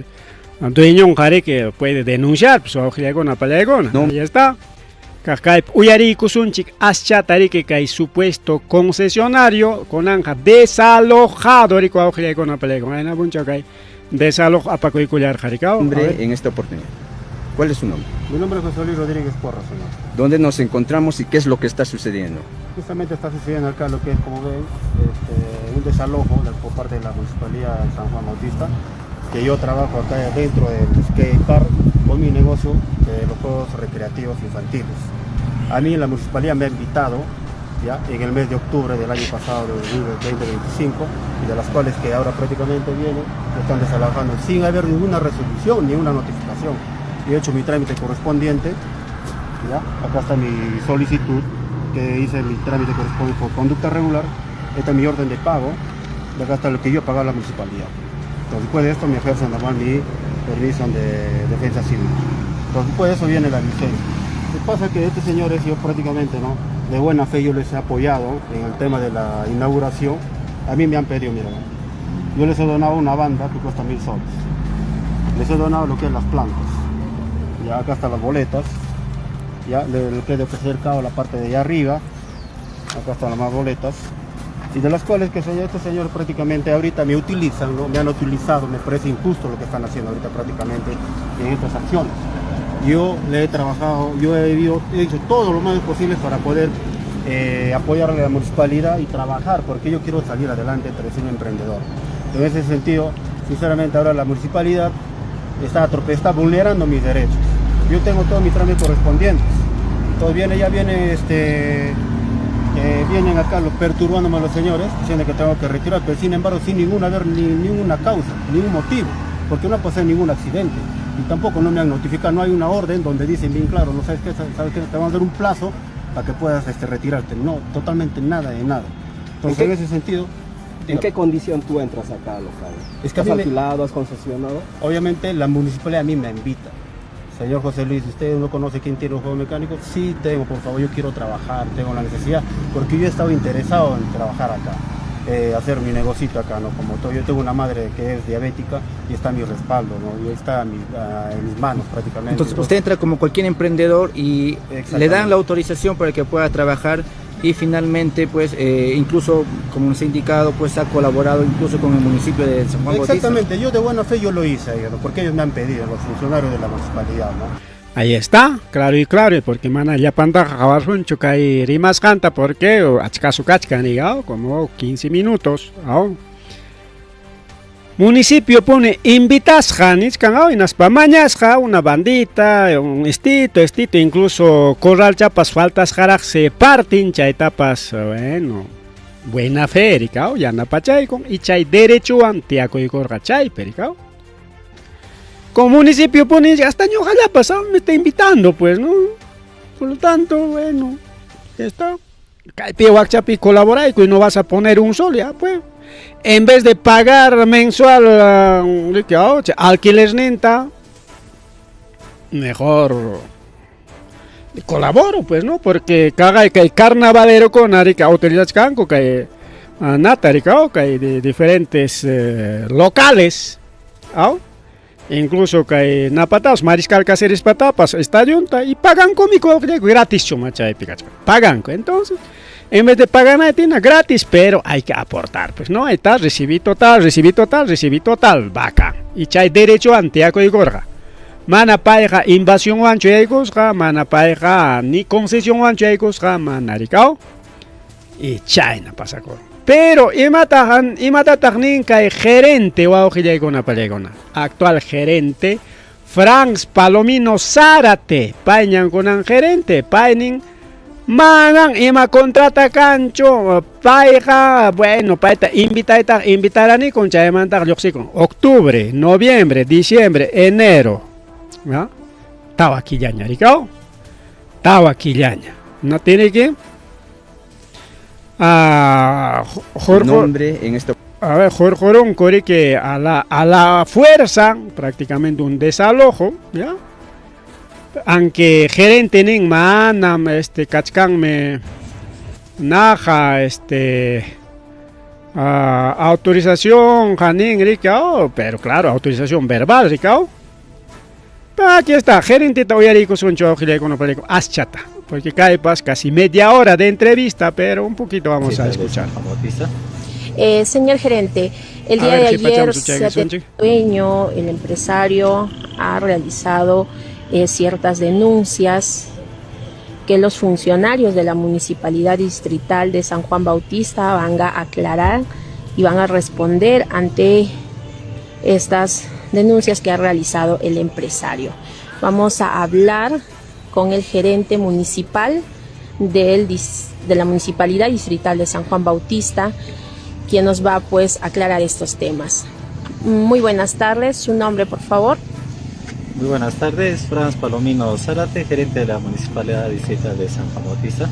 dueñonqa riki puede denunciar pues wawqillaykuna pallaykuna. No. Ahí está. Kaq kaypi uyariykusunchik aschata riki kay supuesto concesionario kunanqa desalojado riki wawqillaykuna pallaykuna ayna punchaw kay desalojo apakuykullarqa riki. A ver. Nombre en esta oportunidad. ¿Cuál es su nombre? Mi nombre es José Luis Rodríguez Porras, señor. ¿Dónde nos encontramos y qué es lo que está sucediendo? Justamente está sucediendo acá lo que es, como ven, un desalojo por parte de la Municipalidad de San Juan Bautista, que yo trabajo acá dentro del skate park con mi negocio de los juegos recreativos infantiles. A mí la municipalidad me ha invitado ya en el mes de octubre del año pasado, de 2025, y de las cuales que ahora prácticamente vienen, me están desalojando sin haber ninguna resolución ni una notificación. He hecho mi trámite correspondiente, ¿ya? Acá está mi solicitud, que hice mi trámite correspondiente por conducta regular. Esta es mi orden de pago, de acá está lo que yo pagaba a la municipalidad. Entonces, después de esto me ejercen normal mi permiso de defensa civil. Entonces, después de eso viene la licencia. Lo que pasa es que estos señores, yo prácticamente, ¿no? De buena fe yo les he apoyado en el tema de la inauguración. A mí me han pedido, mira, yo les he donado una banda que cuesta 1000 soles. Les he donado lo que es las plantas. Ya acá están las boletas. Ya lo que he de cercado la parte de allá arriba. Acá están las más boletas. Y de las cuales que estos señores prácticamente ahorita me utilizan, ¿no? Me han utilizado, me parece injusto lo que están haciendo ahorita prácticamente en estas acciones. Yo le he trabajado, yo he hecho todo lo más posible para poder apoyarle a la municipalidad y trabajar, porque yo quiero salir adelante, pero soy un emprendedor. En ese sentido, sinceramente ahora la municipalidad está vulnerando mis derechos. Yo tengo todos mis trámites correspondientes. Entonces viene, ya viene vienen acá los perturbándome a los señores, diciendo que tengo que retirar, pero sin embargo sin ninguna haber ni ninguna causa, ningún motivo, porque no ha pasado ningún accidente y tampoco no me han notificado, no hay una orden donde dicen bien claro, no sabes qué, sabes qué, te vamos a dar un plazo para que puedas retirarte, no, totalmente nada de nada. Entonces en ese sentido, ¿En qué condición tú entras acá al local? Es que a ¿Has mí me- alquilado, has concesionado? Obviamente la municipalidad a mí me invita. Señor José Luis, ¿usted no conoce quién tiene un juego mecánico? Sí, tengo, por favor, yo quiero trabajar, tengo la necesidad, porque yo he estado interesado en trabajar acá, hacer mi negocito acá, ¿no? Como todo, yo tengo una madre que es diabética y está a mi respaldo, ¿no? Y está en mis manos prácticamente. Entonces usted entra como cualquier emprendedor y le Exactamente. dan la autorización para que pueda trabajar y finalmente pues incluso como nos ha indicado pues ha colaborado incluso con el municipio de San Juan Bautista. Exactamente, yo de buena fe yo lo hice, ¿no? Porque ellos me han pedido, los funcionarios de la municipalidad, ¿no? Ahí está, claro y claro, porque mana llapantaqa qhawasunchu kay rimasqanta porque achkasu kachkan riqa como 15 minutos aw. Municipio pone invitasqa nichkan aw hinaspa mañasqa una bandita, un estito, estito, incluso corralchapas faltasqaraq se partin chaytapas, bueno, buena fe rikaw yanapachaykun y chay derechowan tiyakuykurqa chaypi rikaw. Como municipio pone hasta ñuqallapas me está invitando pues, ¿no? Por lo tanto, bueno, ya está. Kaypi wakchapi colaborayku y no vas a poner un sol, ya pues. En vez de pagar mensual uh, alquiler ninta, mejor colaboro pues, ¿no? Porque kay kay carnavalero con arica utilizachkanku kay nata rica kay de diferentes locales, ¿ah? Incluso kay napatas Mariscal Cáceres patapas estadionta y pagan cómico gratis chuma chaypi kachkan. Pagan, entonces. En vez de pagar tiene gratis, pero hay que aportar. Pues no, ahí está, recibí total, recibí total, recibí total, vaca. Y chay derecho ante y gorga. Mana payqa invasionwanchu yaykusqa, mana payqa ni concesionwanchu yaykusqa, mana rikao. Y chayna pasakun. Pero imataq imatataq nin kay gerente wawqillaykuna pallaykuna. Actual gerente Franz Palomino Zárate, payñan kunan gerente, paynin manan ima contrata kanchu, payqa, bueno, payta invitaytaq invitaranikun chaymantaq lluqsikun. Octubre, noviembre, diciembre, enero, ¿no? Tawa killaña, rikaw? Tawa killaña. No tiene que ah, nombre en esta a ver, Jorjorón que a la fuerza, prácticamente un desalojo, ¿ya? Aunque gerente nin manam este kachkanmi naja este autorización janin rikao, pero claro, autorización verbal rikao. Aquí está, gerente uyariykusunchu aschata, porque kaypas casi media hora de entrevista, pero un poquito vamos a escuchar. Señor gerente, el día de ayer se dueño, el empresario, ha realizado ciertas denuncias que los funcionarios de la Municipalidad Distrital de San Juan Bautista van a aclarar y van a responder ante estas denuncias que ha realizado el empresario. Vamos a hablar con el gerente municipal de la Municipalidad Distrital de San Juan Bautista, quien nos va pues a aclarar estos temas. Muy buenas tardes, su nombre por favor. Muy buenas tardes, Franz Palomino Zárate, gerente de la Municipalidad Distrital de San Juan Bautista.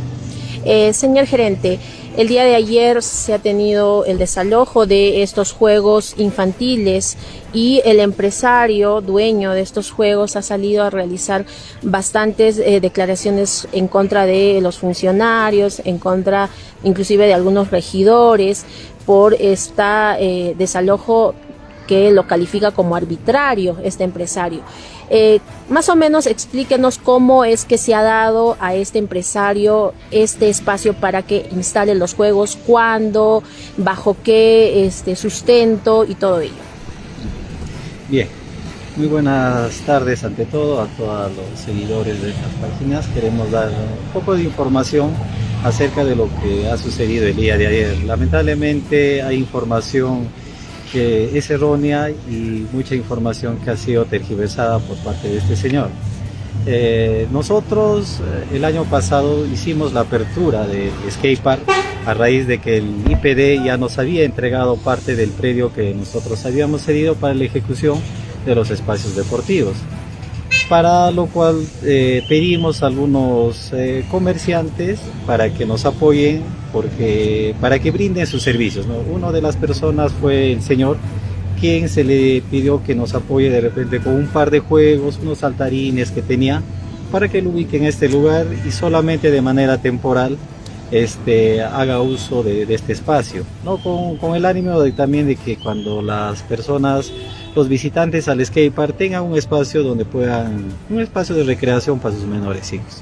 Señor gerente, el día de ayer se ha tenido el desalojo de estos juegos infantiles y el empresario dueño de estos juegos ha salido a realizar bastantes declaraciones en contra de los funcionarios, en contra inclusive de algunos regidores por este desalojo que lo califica como arbitrario este empresario. Más o menos explíquenos cómo es que se ha dado a este empresario este espacio para que instale los juegos, cuándo, bajo qué sustento y todo ello. Bien, muy buenas tardes ante todo a todos los seguidores de estas páginas. Queremos dar un poco de información acerca de lo que ha sucedido el día de ayer. Lamentablemente hay información que es errónea y mucha información que ha sido tergiversada por parte de este señor. Nosotros el año pasado hicimos la apertura del skate park a raíz de que el IPD ya nos había entregado parte del predio que nosotros habíamos cedido para la ejecución de los espacios deportivos, para lo cual pedimos a algunos comerciantes para que nos apoyen, para que brinden sus servicios, ¿no? Una de las personas fue el señor, quien se le pidió que nos apoye de repente con un par de juegos, unos saltarines que tenía, para que lo ubique en este lugar y solamente de manera temporal haga uso de este espacio, ¿no? Con el ánimo también de que cuando las personas, los visitantes al skate park tengan un espacio donde puedan, un espacio de recreación para sus menores hijos.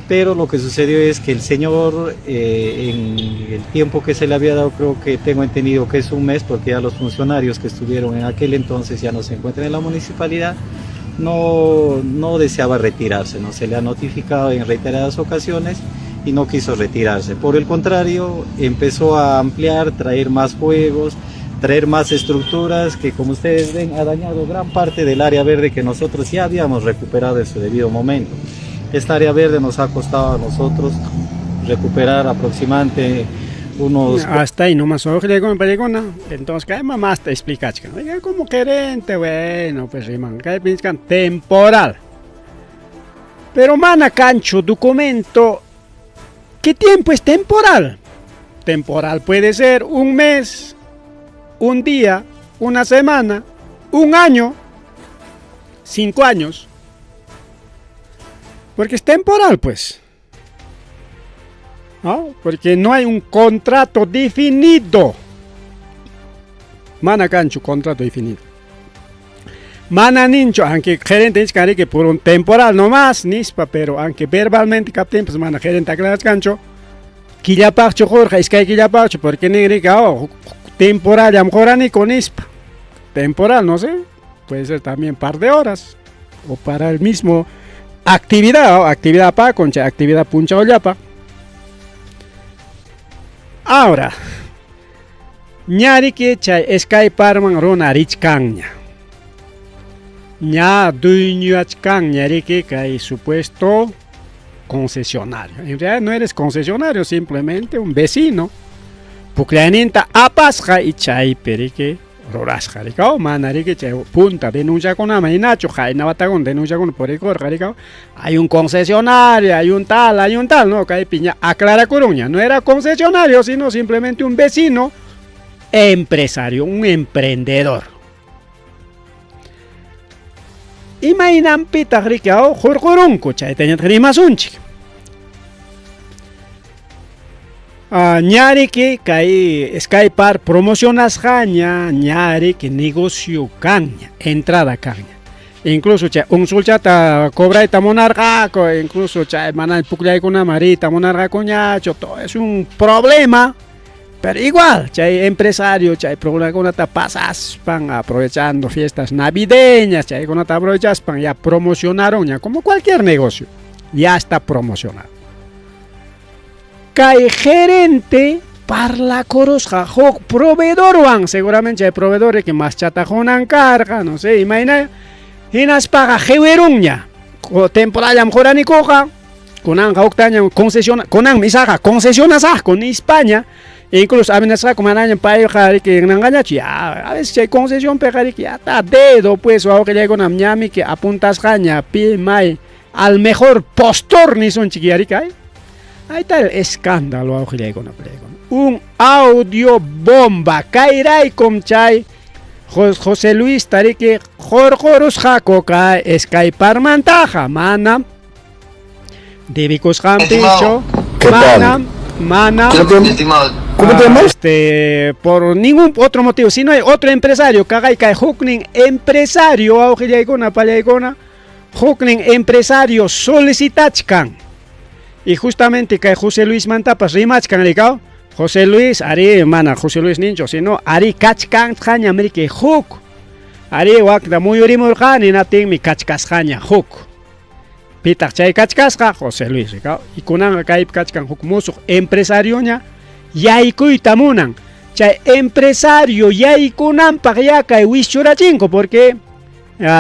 Pero lo que sucedió es que el señor, en el tiempo que se le había dado, creo que tengo entendido que es un mes, porque ya los funcionarios que estuvieron en aquel entonces ya no se encuentran en la municipalidad, no deseaba retirarse, ¿no? Se le ha notificado en reiteradas ocasiones y no quiso retirarse. Por el contrario, empezó a ampliar, traer más juegos, traer más estructuras que, como ustedes ven, ha dañado gran parte del área verde que nosotros ya habíamos recuperado en su debido momento. Esta área verde nos ha costado a nosotros recuperar aproximadamente unos... Hasta ahí nomás, entonces, ¿qué mamá te explica? Oiga, como gerente, bueno, pues, riman, que piensan temporal. Pero mana cancho, documento, ¿qué tiempo es temporal? Temporal puede ser un mes, un día, una semana, un año, 5 años. Porque es temporal, pues. ¿No? Porque no hay un contrato definido. Mana cancho, contrato definido. Mana nincho, aunque gerente dice que por un temporal nomás, nispa, pero aunque verbalmente capten, pues mana gerente aclara cancho. Killapaqchu qurqa, iskay killapaqchu, porque ninrika, oh, temporallam quraniku nispa. Temporal, no sé, puede ser también par de horas o para el mismo actividad, oh, actividad pa chay actividad punchawllapa. Ahora, ñariki chay Sky Parkman runa richkanña. Ña dueñoachkanña riki kay supuesto concesionario. En realidad no eres concesionario, simplemente un vecino. Pukllayninta apasqa y chaypi riki rurasqa rikaw mana riki chay punta denunciakunaman hinachu qayna watakuna denunciakuna purikurqa rikaw hay un concesionario, hay un tal, hay un tal, no, kaypi ña aclarakurunña, no era concesionario, sino simplemente un vecino empresario, un emprendedor. Imaynanpitaq riki aw hurqurunku chaytañataq rimasunchik. Ñariki kay Sky Park promocionasqaña, ñariki negocio kanña, entrada kanña. Incluso chay unsulchata cobrayta munarqaku, incluso chay mana pukllaykunaman riyta munarqakuñachu, todo es un problema. Pero igual, chay empresario, chay problemakunata pasaspan aprovechando fiestas navideñas, chaykunata aprovechaspan ya promocionaron ya como cualquier negocio, ya está promocionado. Kay gerente parlakurusqa huk proveedorwan, seguramente chay proveedor que más chatajunan karqa, no sé, imayna hinaspaqa qiwirunña, temporallam quranikuqa, kunanqa huktaña concesiona, kunanmi isaqa concesionasaqku nispaña, incluso amenazaqku manaña payqa riki nanqañachu, ya, a veces chay concesionpiqa riki ya está dedo pues wawqillaykunam ñami que apuntasqaña pi may al mejor postor nisunchik yariki ay. Ahí está el escándalo, wawqillaykuna palaykuna. Un audio bomba. Kayraykum chay José Luis tariki hurqurusqaku kay Sky Parkmantaqa mana debikusqanpichu, ¿Qué tal? mana, mana, Estimado, ¿Cómo te llamas? Por ningún otro motivo, si no hay otro empresario, kagay kay huknin empresario, wawqillaykuna palaykuna, huknin empresario solicitachkan. Y justamente kay José Luis mantapas rimachkan rikaw, José Luis, ari mana José Luis nincho, sino ari kachkan tqañam riki huk. Ari wakta muyurimurqani natinmi kachkasqaña huk. Pitaq chay kachkasqa José Luis rikaw. Y kunanqa kaypi kachkan huk musuq empresarioña yaykuyta munan. Chay empresario yaykunanpaq ya kay wischurachinku porque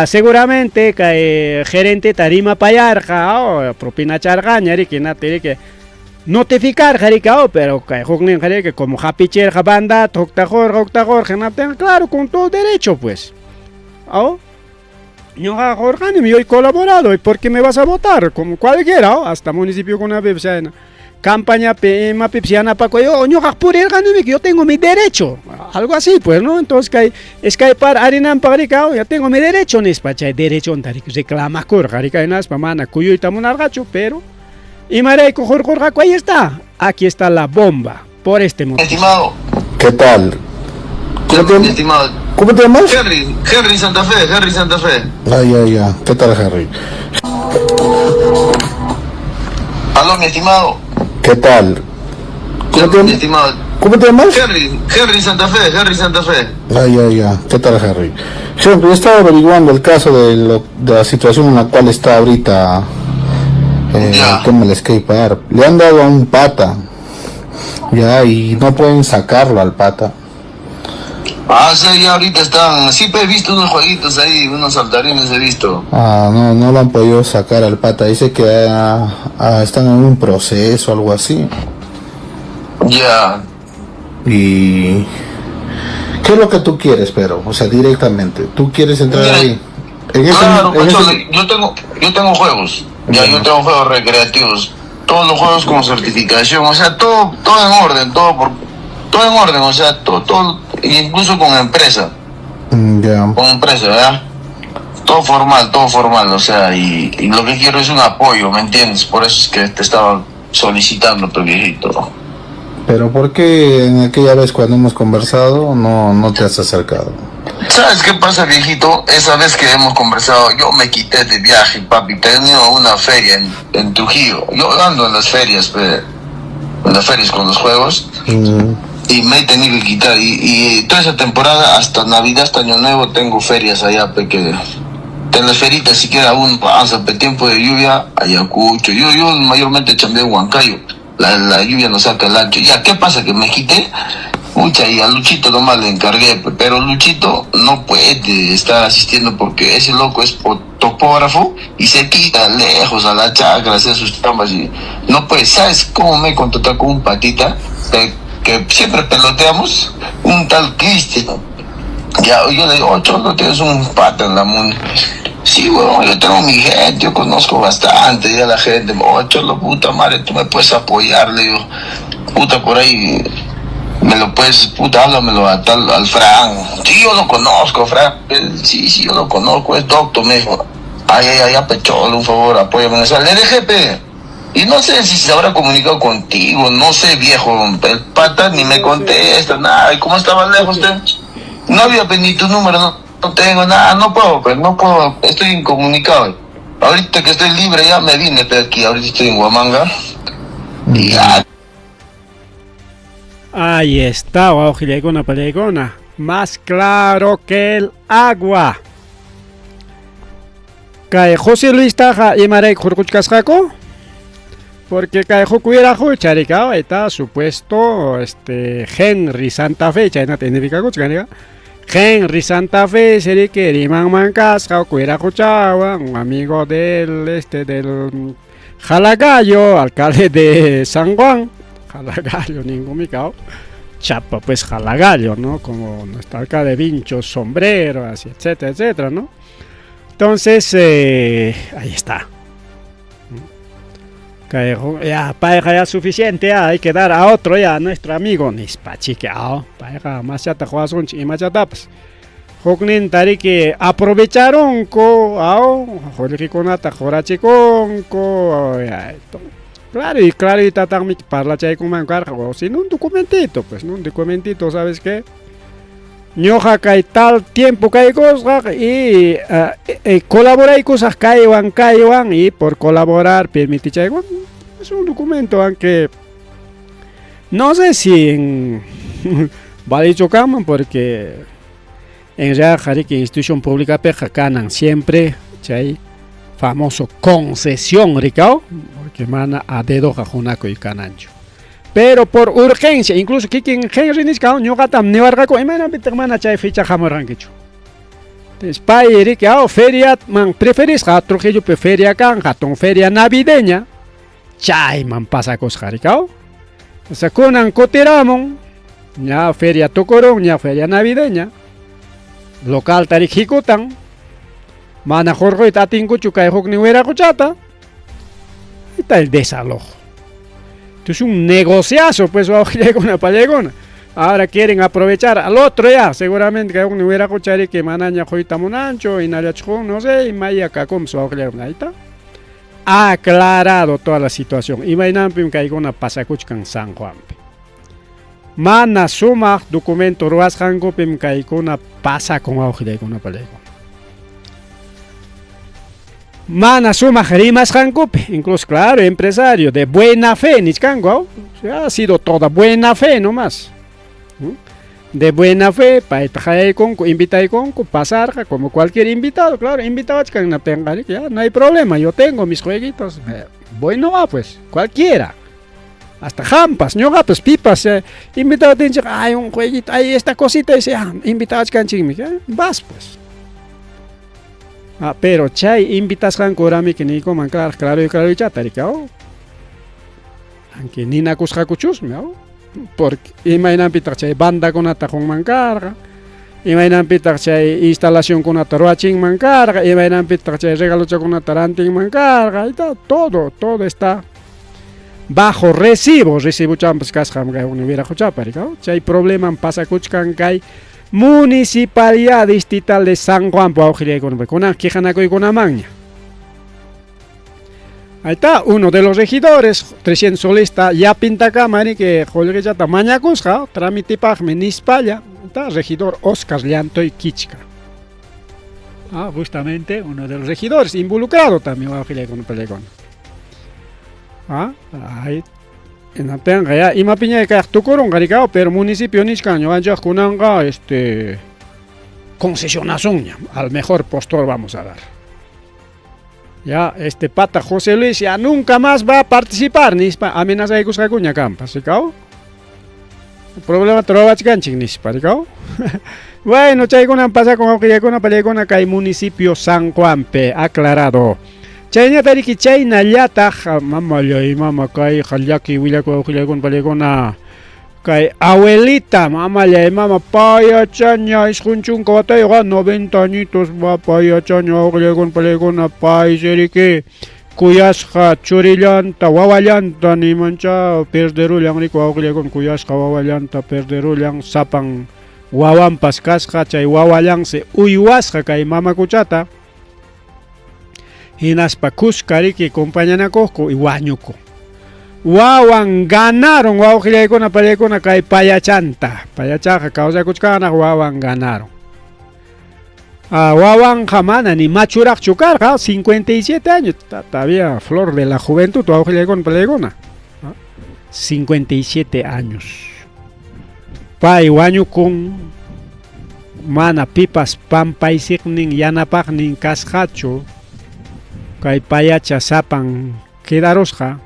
seguramente kay gerente rimapayarqa, oh, propinacharqaña riki nati riki notificarqa riki, oh, pero kay hukninqa riki como hapichirqa bandata hukta qurqa hukta qurqa hinaptinqa claro con todo derecho pues. Oh, ñuqaqa qurqanim, yo he colaborado, ¿y por qué me vas a votar? Como cualquiera, oh, hasta municipio kunapipas chayna campañapi imapipas yanapakuy, oh, ñuqaqa purirqanimi, yo tengo mi derecho, algo así pues, ¿no? Entonces kay Sky Park arinanpaq riki, oh, ya tengo mi derecho nispa, chay derechonta riki reclamakurqa riki, hinaspa mana kuyuyta munarqachu, pero imarayku hurqurqaku, ahí está, aquí está la bomba, por este motivo. Estimado. ¿Qué tal? ¿Cómo te, Estimado. ¿Cómo te llamas? Henry, Henry Santa Fe, Henry Santa Fe. Ah, ya, ya. ¿Qué tal, Henry? Aló, mi estimado. ¿Qué tal? ¿Cómo te, Estimado. ¿Cómo te llamas? Henry, Henry Santa Fe, Henry Santa Fe. Ah, ya, ya. ¿Qué tal, Henry? Henry, estaba averiguando el caso de la situación en la cual está ahorita el tema del skate park. Le han dado a un pata, ya, y no pueden sacarlo al pata. Ah, sí, ya ahorita están. Sí, he visto unos jueguitos ahí, unos saltarines he visto. Ah, no, no lo han podido sacar al pata. Dice que están en un proceso, algo así. Ya. Y ¿qué es lo que tú quieres, pero? O sea, directamente. ¿Tú quieres entrar Mira, ahí? En ese claro, en Pacho, ese yo tengo juegos. Ya, yo tengo juegos recreativos. Todos los juegos con certificación, o sea, todo, todo en orden, todo por, todo en orden, o sea, todo, todo, incluso con empresa. Ya. Con empresa, ¿verdad? Todo formal, todo formal, o sea, y lo que quiero es un apoyo, ¿me entiendes? Por eso es que te estaba solicitando, tu viejito. Pero ¿por qué en aquella vez cuando hemos conversado no te has acercado? ¿Sabes qué pasa, viejito? Esa vez que hemos conversado, yo me quité de viaje, papi. Tenía una feria en Trujillo. Yo ando en las ferias, pe. Las ferias con los juegos. Y me he tenido que quitar. Y, y toda esa temporada, hasta Navidad, hasta Año Nuevo, tengo ferias allá, porque en las feritas siquiera aún pasa, pe tiempo de lluvia, Ayacucho. Yo, yo mayormente chambeo en Huancayo. La, la lluvia nos saca el ancho. Ya, ¿qué pasa? Que me quité. Mucha, y a Luchito nomás le encargué, pe, pero Luchito no puede estar asistiendo porque ese loco es topógrafo y se quita lejos a la chacra, hacer sus chambas y no puede. ¿Sabes cómo me contactó con un patita? Que, que siempre peloteamos, un tal Cristian. Ya, yo le digo, oh, Cholo, tienes un pata en la muni. Sí, huevón, yo tengo mi gente, yo conozco bastante ya la gente. Oh, Cholo, puta madre, tú me puedes apoyar, le digo, puta, por ahí me lo puedes, puta, háblamelo a tal, al Fran. Sí, yo lo conozco, Fran. Sí, sí, yo lo conozco, es doctor, me dijo. Ay, ay, ay, ya, Cholo, un favor, apóyame en esa. Le dejé, pe. Y no sé si se habrá comunicado contigo, no sé, viejo, el pata ni me contesta, nada. ¿Y cómo estaba lejos usted? No había pe, ni tu número, no, no tengo nada, no puedo, pues, no puedo, estoy incomunicado. Ahorita que estoy libre ya me vine pe, aquí, ahorita estoy en Huamanga. Y ya. Ahí está, wawqillaykuna pallaykuna. Más claro que el agua. Kay José Luis taqa imarayku hurquchkasqaku? Porque kay huk wiraqucha rikaw, ahí está supuesto este Henry Santa Fe, chaynata identificakuchkan rika. Henry Santa Fe seriki rimanman kasqa huk wiraquchawan, un amigo del este del Jalagallo, alcalde de San Juan. Jalagallo, ningún micao. Chapa, pues Jalagallo, ¿no? Como nuestro alcalde Vincho, sombrero, así, etcétera, etcétera, ¿no? Entonces, ahí está. Ya, payqa ya suficiente, ya, hay que dar a otro ya, a nuestro amigo. Nispachique, ah, payqa machata quwasunchik imachatapas. Hukninta riki aprovecharunku, aw, qullqikunata qurachikunku, ya, claro, y claro, y tataqmi parlachaykunman karqa, o si no un documentito, pues, no un documentito, ¿sabes qué? Ñuqa kay tal tiempo kaykusqa y colaboraykusaq kaywan kaywan y por colaborar permitichaywan, es un documento, aunque no sé si en valicho kanman porque en realidad riki institución pública piqa kanan siempre chay famoso concesión rikaw, porque mana a dedoqa hunakuy kananchu. Pero por urgencia, incluso kikin Henry nichka ñuqatam niwarqaku imaynanpitaq mana chay fecha hamurqankichu. Entonces, pay riki aw feria man preferisqa Trujillopi feria kan, hatun feria navideña, chayman pasakusqa rikaw. O sea, kunan kutiramun, ña feria tukurun, ña feria navideña, local tarik hikutan, mana hurquyta atinkuchu kay huknin wiraquchata, ahí está el desalojo. Entonces un negociazo, pues, wawqillaykuna pallaykuna. Ahora quieren aprovechar al otro ya, seguramente que un wiraquchari que manaña quyta munanchu, hinallachun, no sé, imaya kakum wawqillaykuna, ahí está. Aclarado toda la situación. Imaynanpim kaykuna pasakuchkan San Juanpi. Mana sumaq documento ruwasqankupim kaykuna pasakun wawqillaykuna pallaykuna. Mana sumaq rimasqankupi, incluso claro, empresario de buena fe, nichkanku, o sea, ha sido toda buena fe nomás. De buena fe, payta qayaykunku, invitaykunku, pasarqa como cualquier invitado, claro, invitawachkan hinaptinqa, ya no hay problema, yo tengo mis jueguitos, bueno va pues, cualquiera. Hasta jampas, ñuqapas, pipas, invitawatinchik, hay un jueguito, hay esta cosita, dice, ah, invitawachkanchikmi, vas pues. Ah, pero chay invitasqanku uramiki niykuman, claro, claro y claro y chata, rikaw. Aunque ninakusqakuchusmi, aw. Porque imaynanpitaq chay bandakunata qunman karqa, imaynanpitaq chay instalacionkunata ruwachinman karqa, imaynanpitaq chay regalochakunata rantinman karqa, ahí está, todo, todo está bajo recibo, recibo champas kasqam kay wiraquchapa, rikaw. Chay probleman pasakuchkan kay Municipalidad Distrital de San Juan, wawqillaykuna, kunan quejanakuykunamanña. Ahí está, uno de los regidores, 300 solista, ya pintakama, que qullqichata mañakusqa, tramitipaqmi nispalla, está, regidor Oscar Llantoy Quichca. Ah, justamente uno de los regidores, involucrado también, wawqillaykuna, pallaykuna. Ah, ahí. Hinaptinqa ya imapiñay kayaq tukurunqa rikaw, pero municipio nichkan ñuqanchik kunanqa este concesionasunña, al mejor postor vamos a dar. Ya este pata José Luis ya nunca más va a participar nispa amenazaykusqakuña kampas, rikaw. Problema trovachkanchik nispa, rikaw. Bueno, chaykunan pasakun wawqillaykuna pallaykuna kay municipio San Juanpi, aclarado. Chayñata riki chaynallataq mamallay mama kayqa llaki willakuy wawqillaykuna pallaykuna kay abuelita mamallay mama payachaña 90 watayuq 90 añitos va payachaña wawqillaykuna pallaykuna paysi riki kuyasqa churillanta wawallanta nimancha perderullan riki wawqillaykuna kuyasqa wawallanta perderullan sapan wawanpas kasqa chay wawallansi uywasqa kay mamakuchata hinaspa kuska riki compañanakuqku y wañuku wawan ganaron wawqillaykuna pallaykuna kay payachanta payachaqa kawsakuchkanaq wawan ganaron wawanqa mana ni machuraqchu karqa 57 años todavía flor de la juventud wawqillaykuna pallaykuna 57 años pay wañukun mana pipas pampaysiqnin yanapaqnin kasqachu kay payacha sapan quedarusqa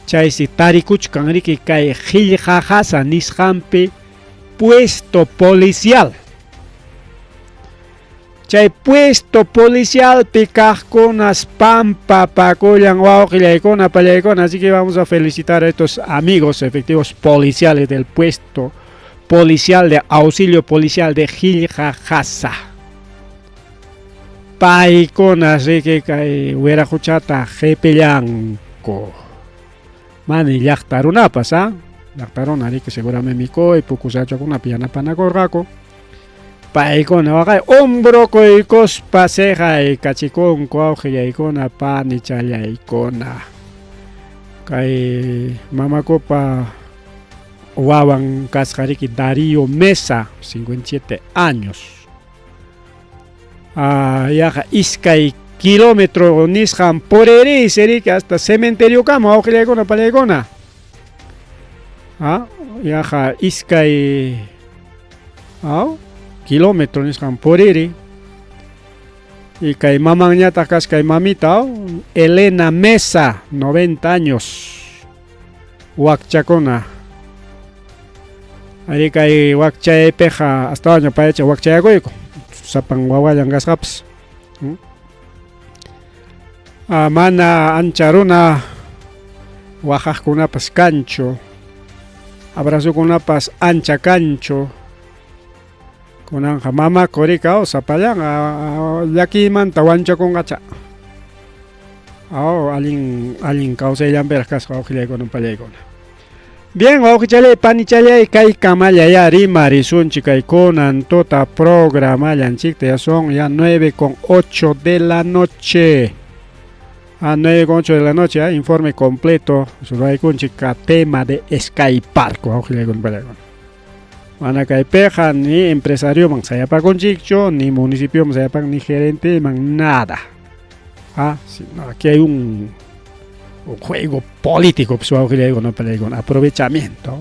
chaysi tarikuchkan riki kay qillqaqasa nisqanpi puesto policial chay puesto policialpi kaqkunas pampapakullan wawqillaykuna pallaykuna, así que vamos a felicitar a estos amigos efectivos policiales del puesto policial de auxilio policial de Qillqaqasa. Paykunas riki kay wiraquchata qipillanku. Mani llaqta runapas, ¿ah? Llaqta runa riki seguramente mikuy pukusachakunapi yanapanakurqaku. Paykuna waqay hombro kuykuspa siqaykachikunku wawqillaykuna panichallaykuna. Kay mamakupa wawan kasqa riki Darío Mesa, 57 años. Yaqa 2 kilómetro nisqan puririysi riki hasta cementeriokama wawqillaykuna pallaykuna. Yaqa 2 kilómetro nisqan puriri. Y kay mamanñataq kasqa kay mamita Elena Mesa, 90 años. Wakchakuna. Ari kay wakchaypiqa astawan payacha wakchayakuyku. Sapan wawallan kasqapas. Mana ancha runa waqaqkunapas kanchu. Abrazokunapas ancha kanchu. Kunanqa mamaku rika sapallan llakiymanta wanchakunqacha. Allin allin kawsayllanpiraq kasqa wawqillaykuna pallaykuna. Bien, wawqichalay panichalay kay kamalla rimarisunchik kay kunan tuta programallanchikta ya son ya 9:08 de la noche. A 9:08 de la noche, informe completo ruraykunchik tema de Sky Park, wawqillaykuna pallaykuna. Mana kaypiqa ni empresarioman sayapakunchikchu, ni municipioman sayapan, ni gerenteman, nada. Sí, no, aquí hay un juego político, pues, wawqillaykuna pallaykuna, aprovechamiento.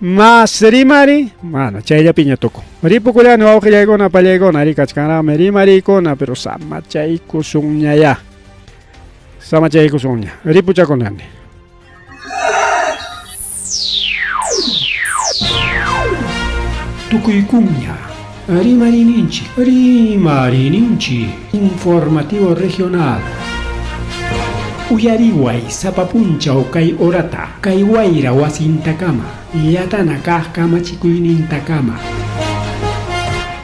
Mas rimari, mana chayllapiña tukun. Ripukullani wawqillaykuna pallaykuna rikachkanraqmi rimarikuna, pero samachaykusunñayá. Samachaykusunña. Ripuchakunani. Tukuykuña. Rimarininchik, rimarininchik, informativo regional. Uyariway sapa punchaw kay horata, kay wayra wasintakama, llatana kaq kamachikuynintakama.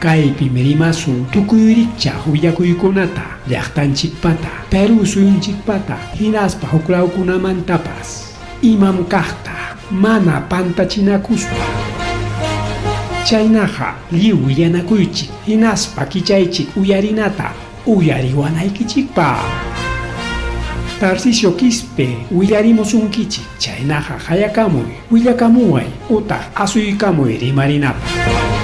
Kaypim rimasun tukuy rikchaq willakuykunata, llaqtanchikpata, Perú suyunchikpata, hinaspa huklawkunamantapas. Imam kaqta, mana pantachinakuspa. Chaynaqa lliw willanakuychik, hinaspa kichaychik uyarinata, uyariwanaykichikpaq. Tarcisio Quispe willarimusunkichik, chaynaqa hayakamuy, willakamuway, utaq asuykamuy rimarinapaq.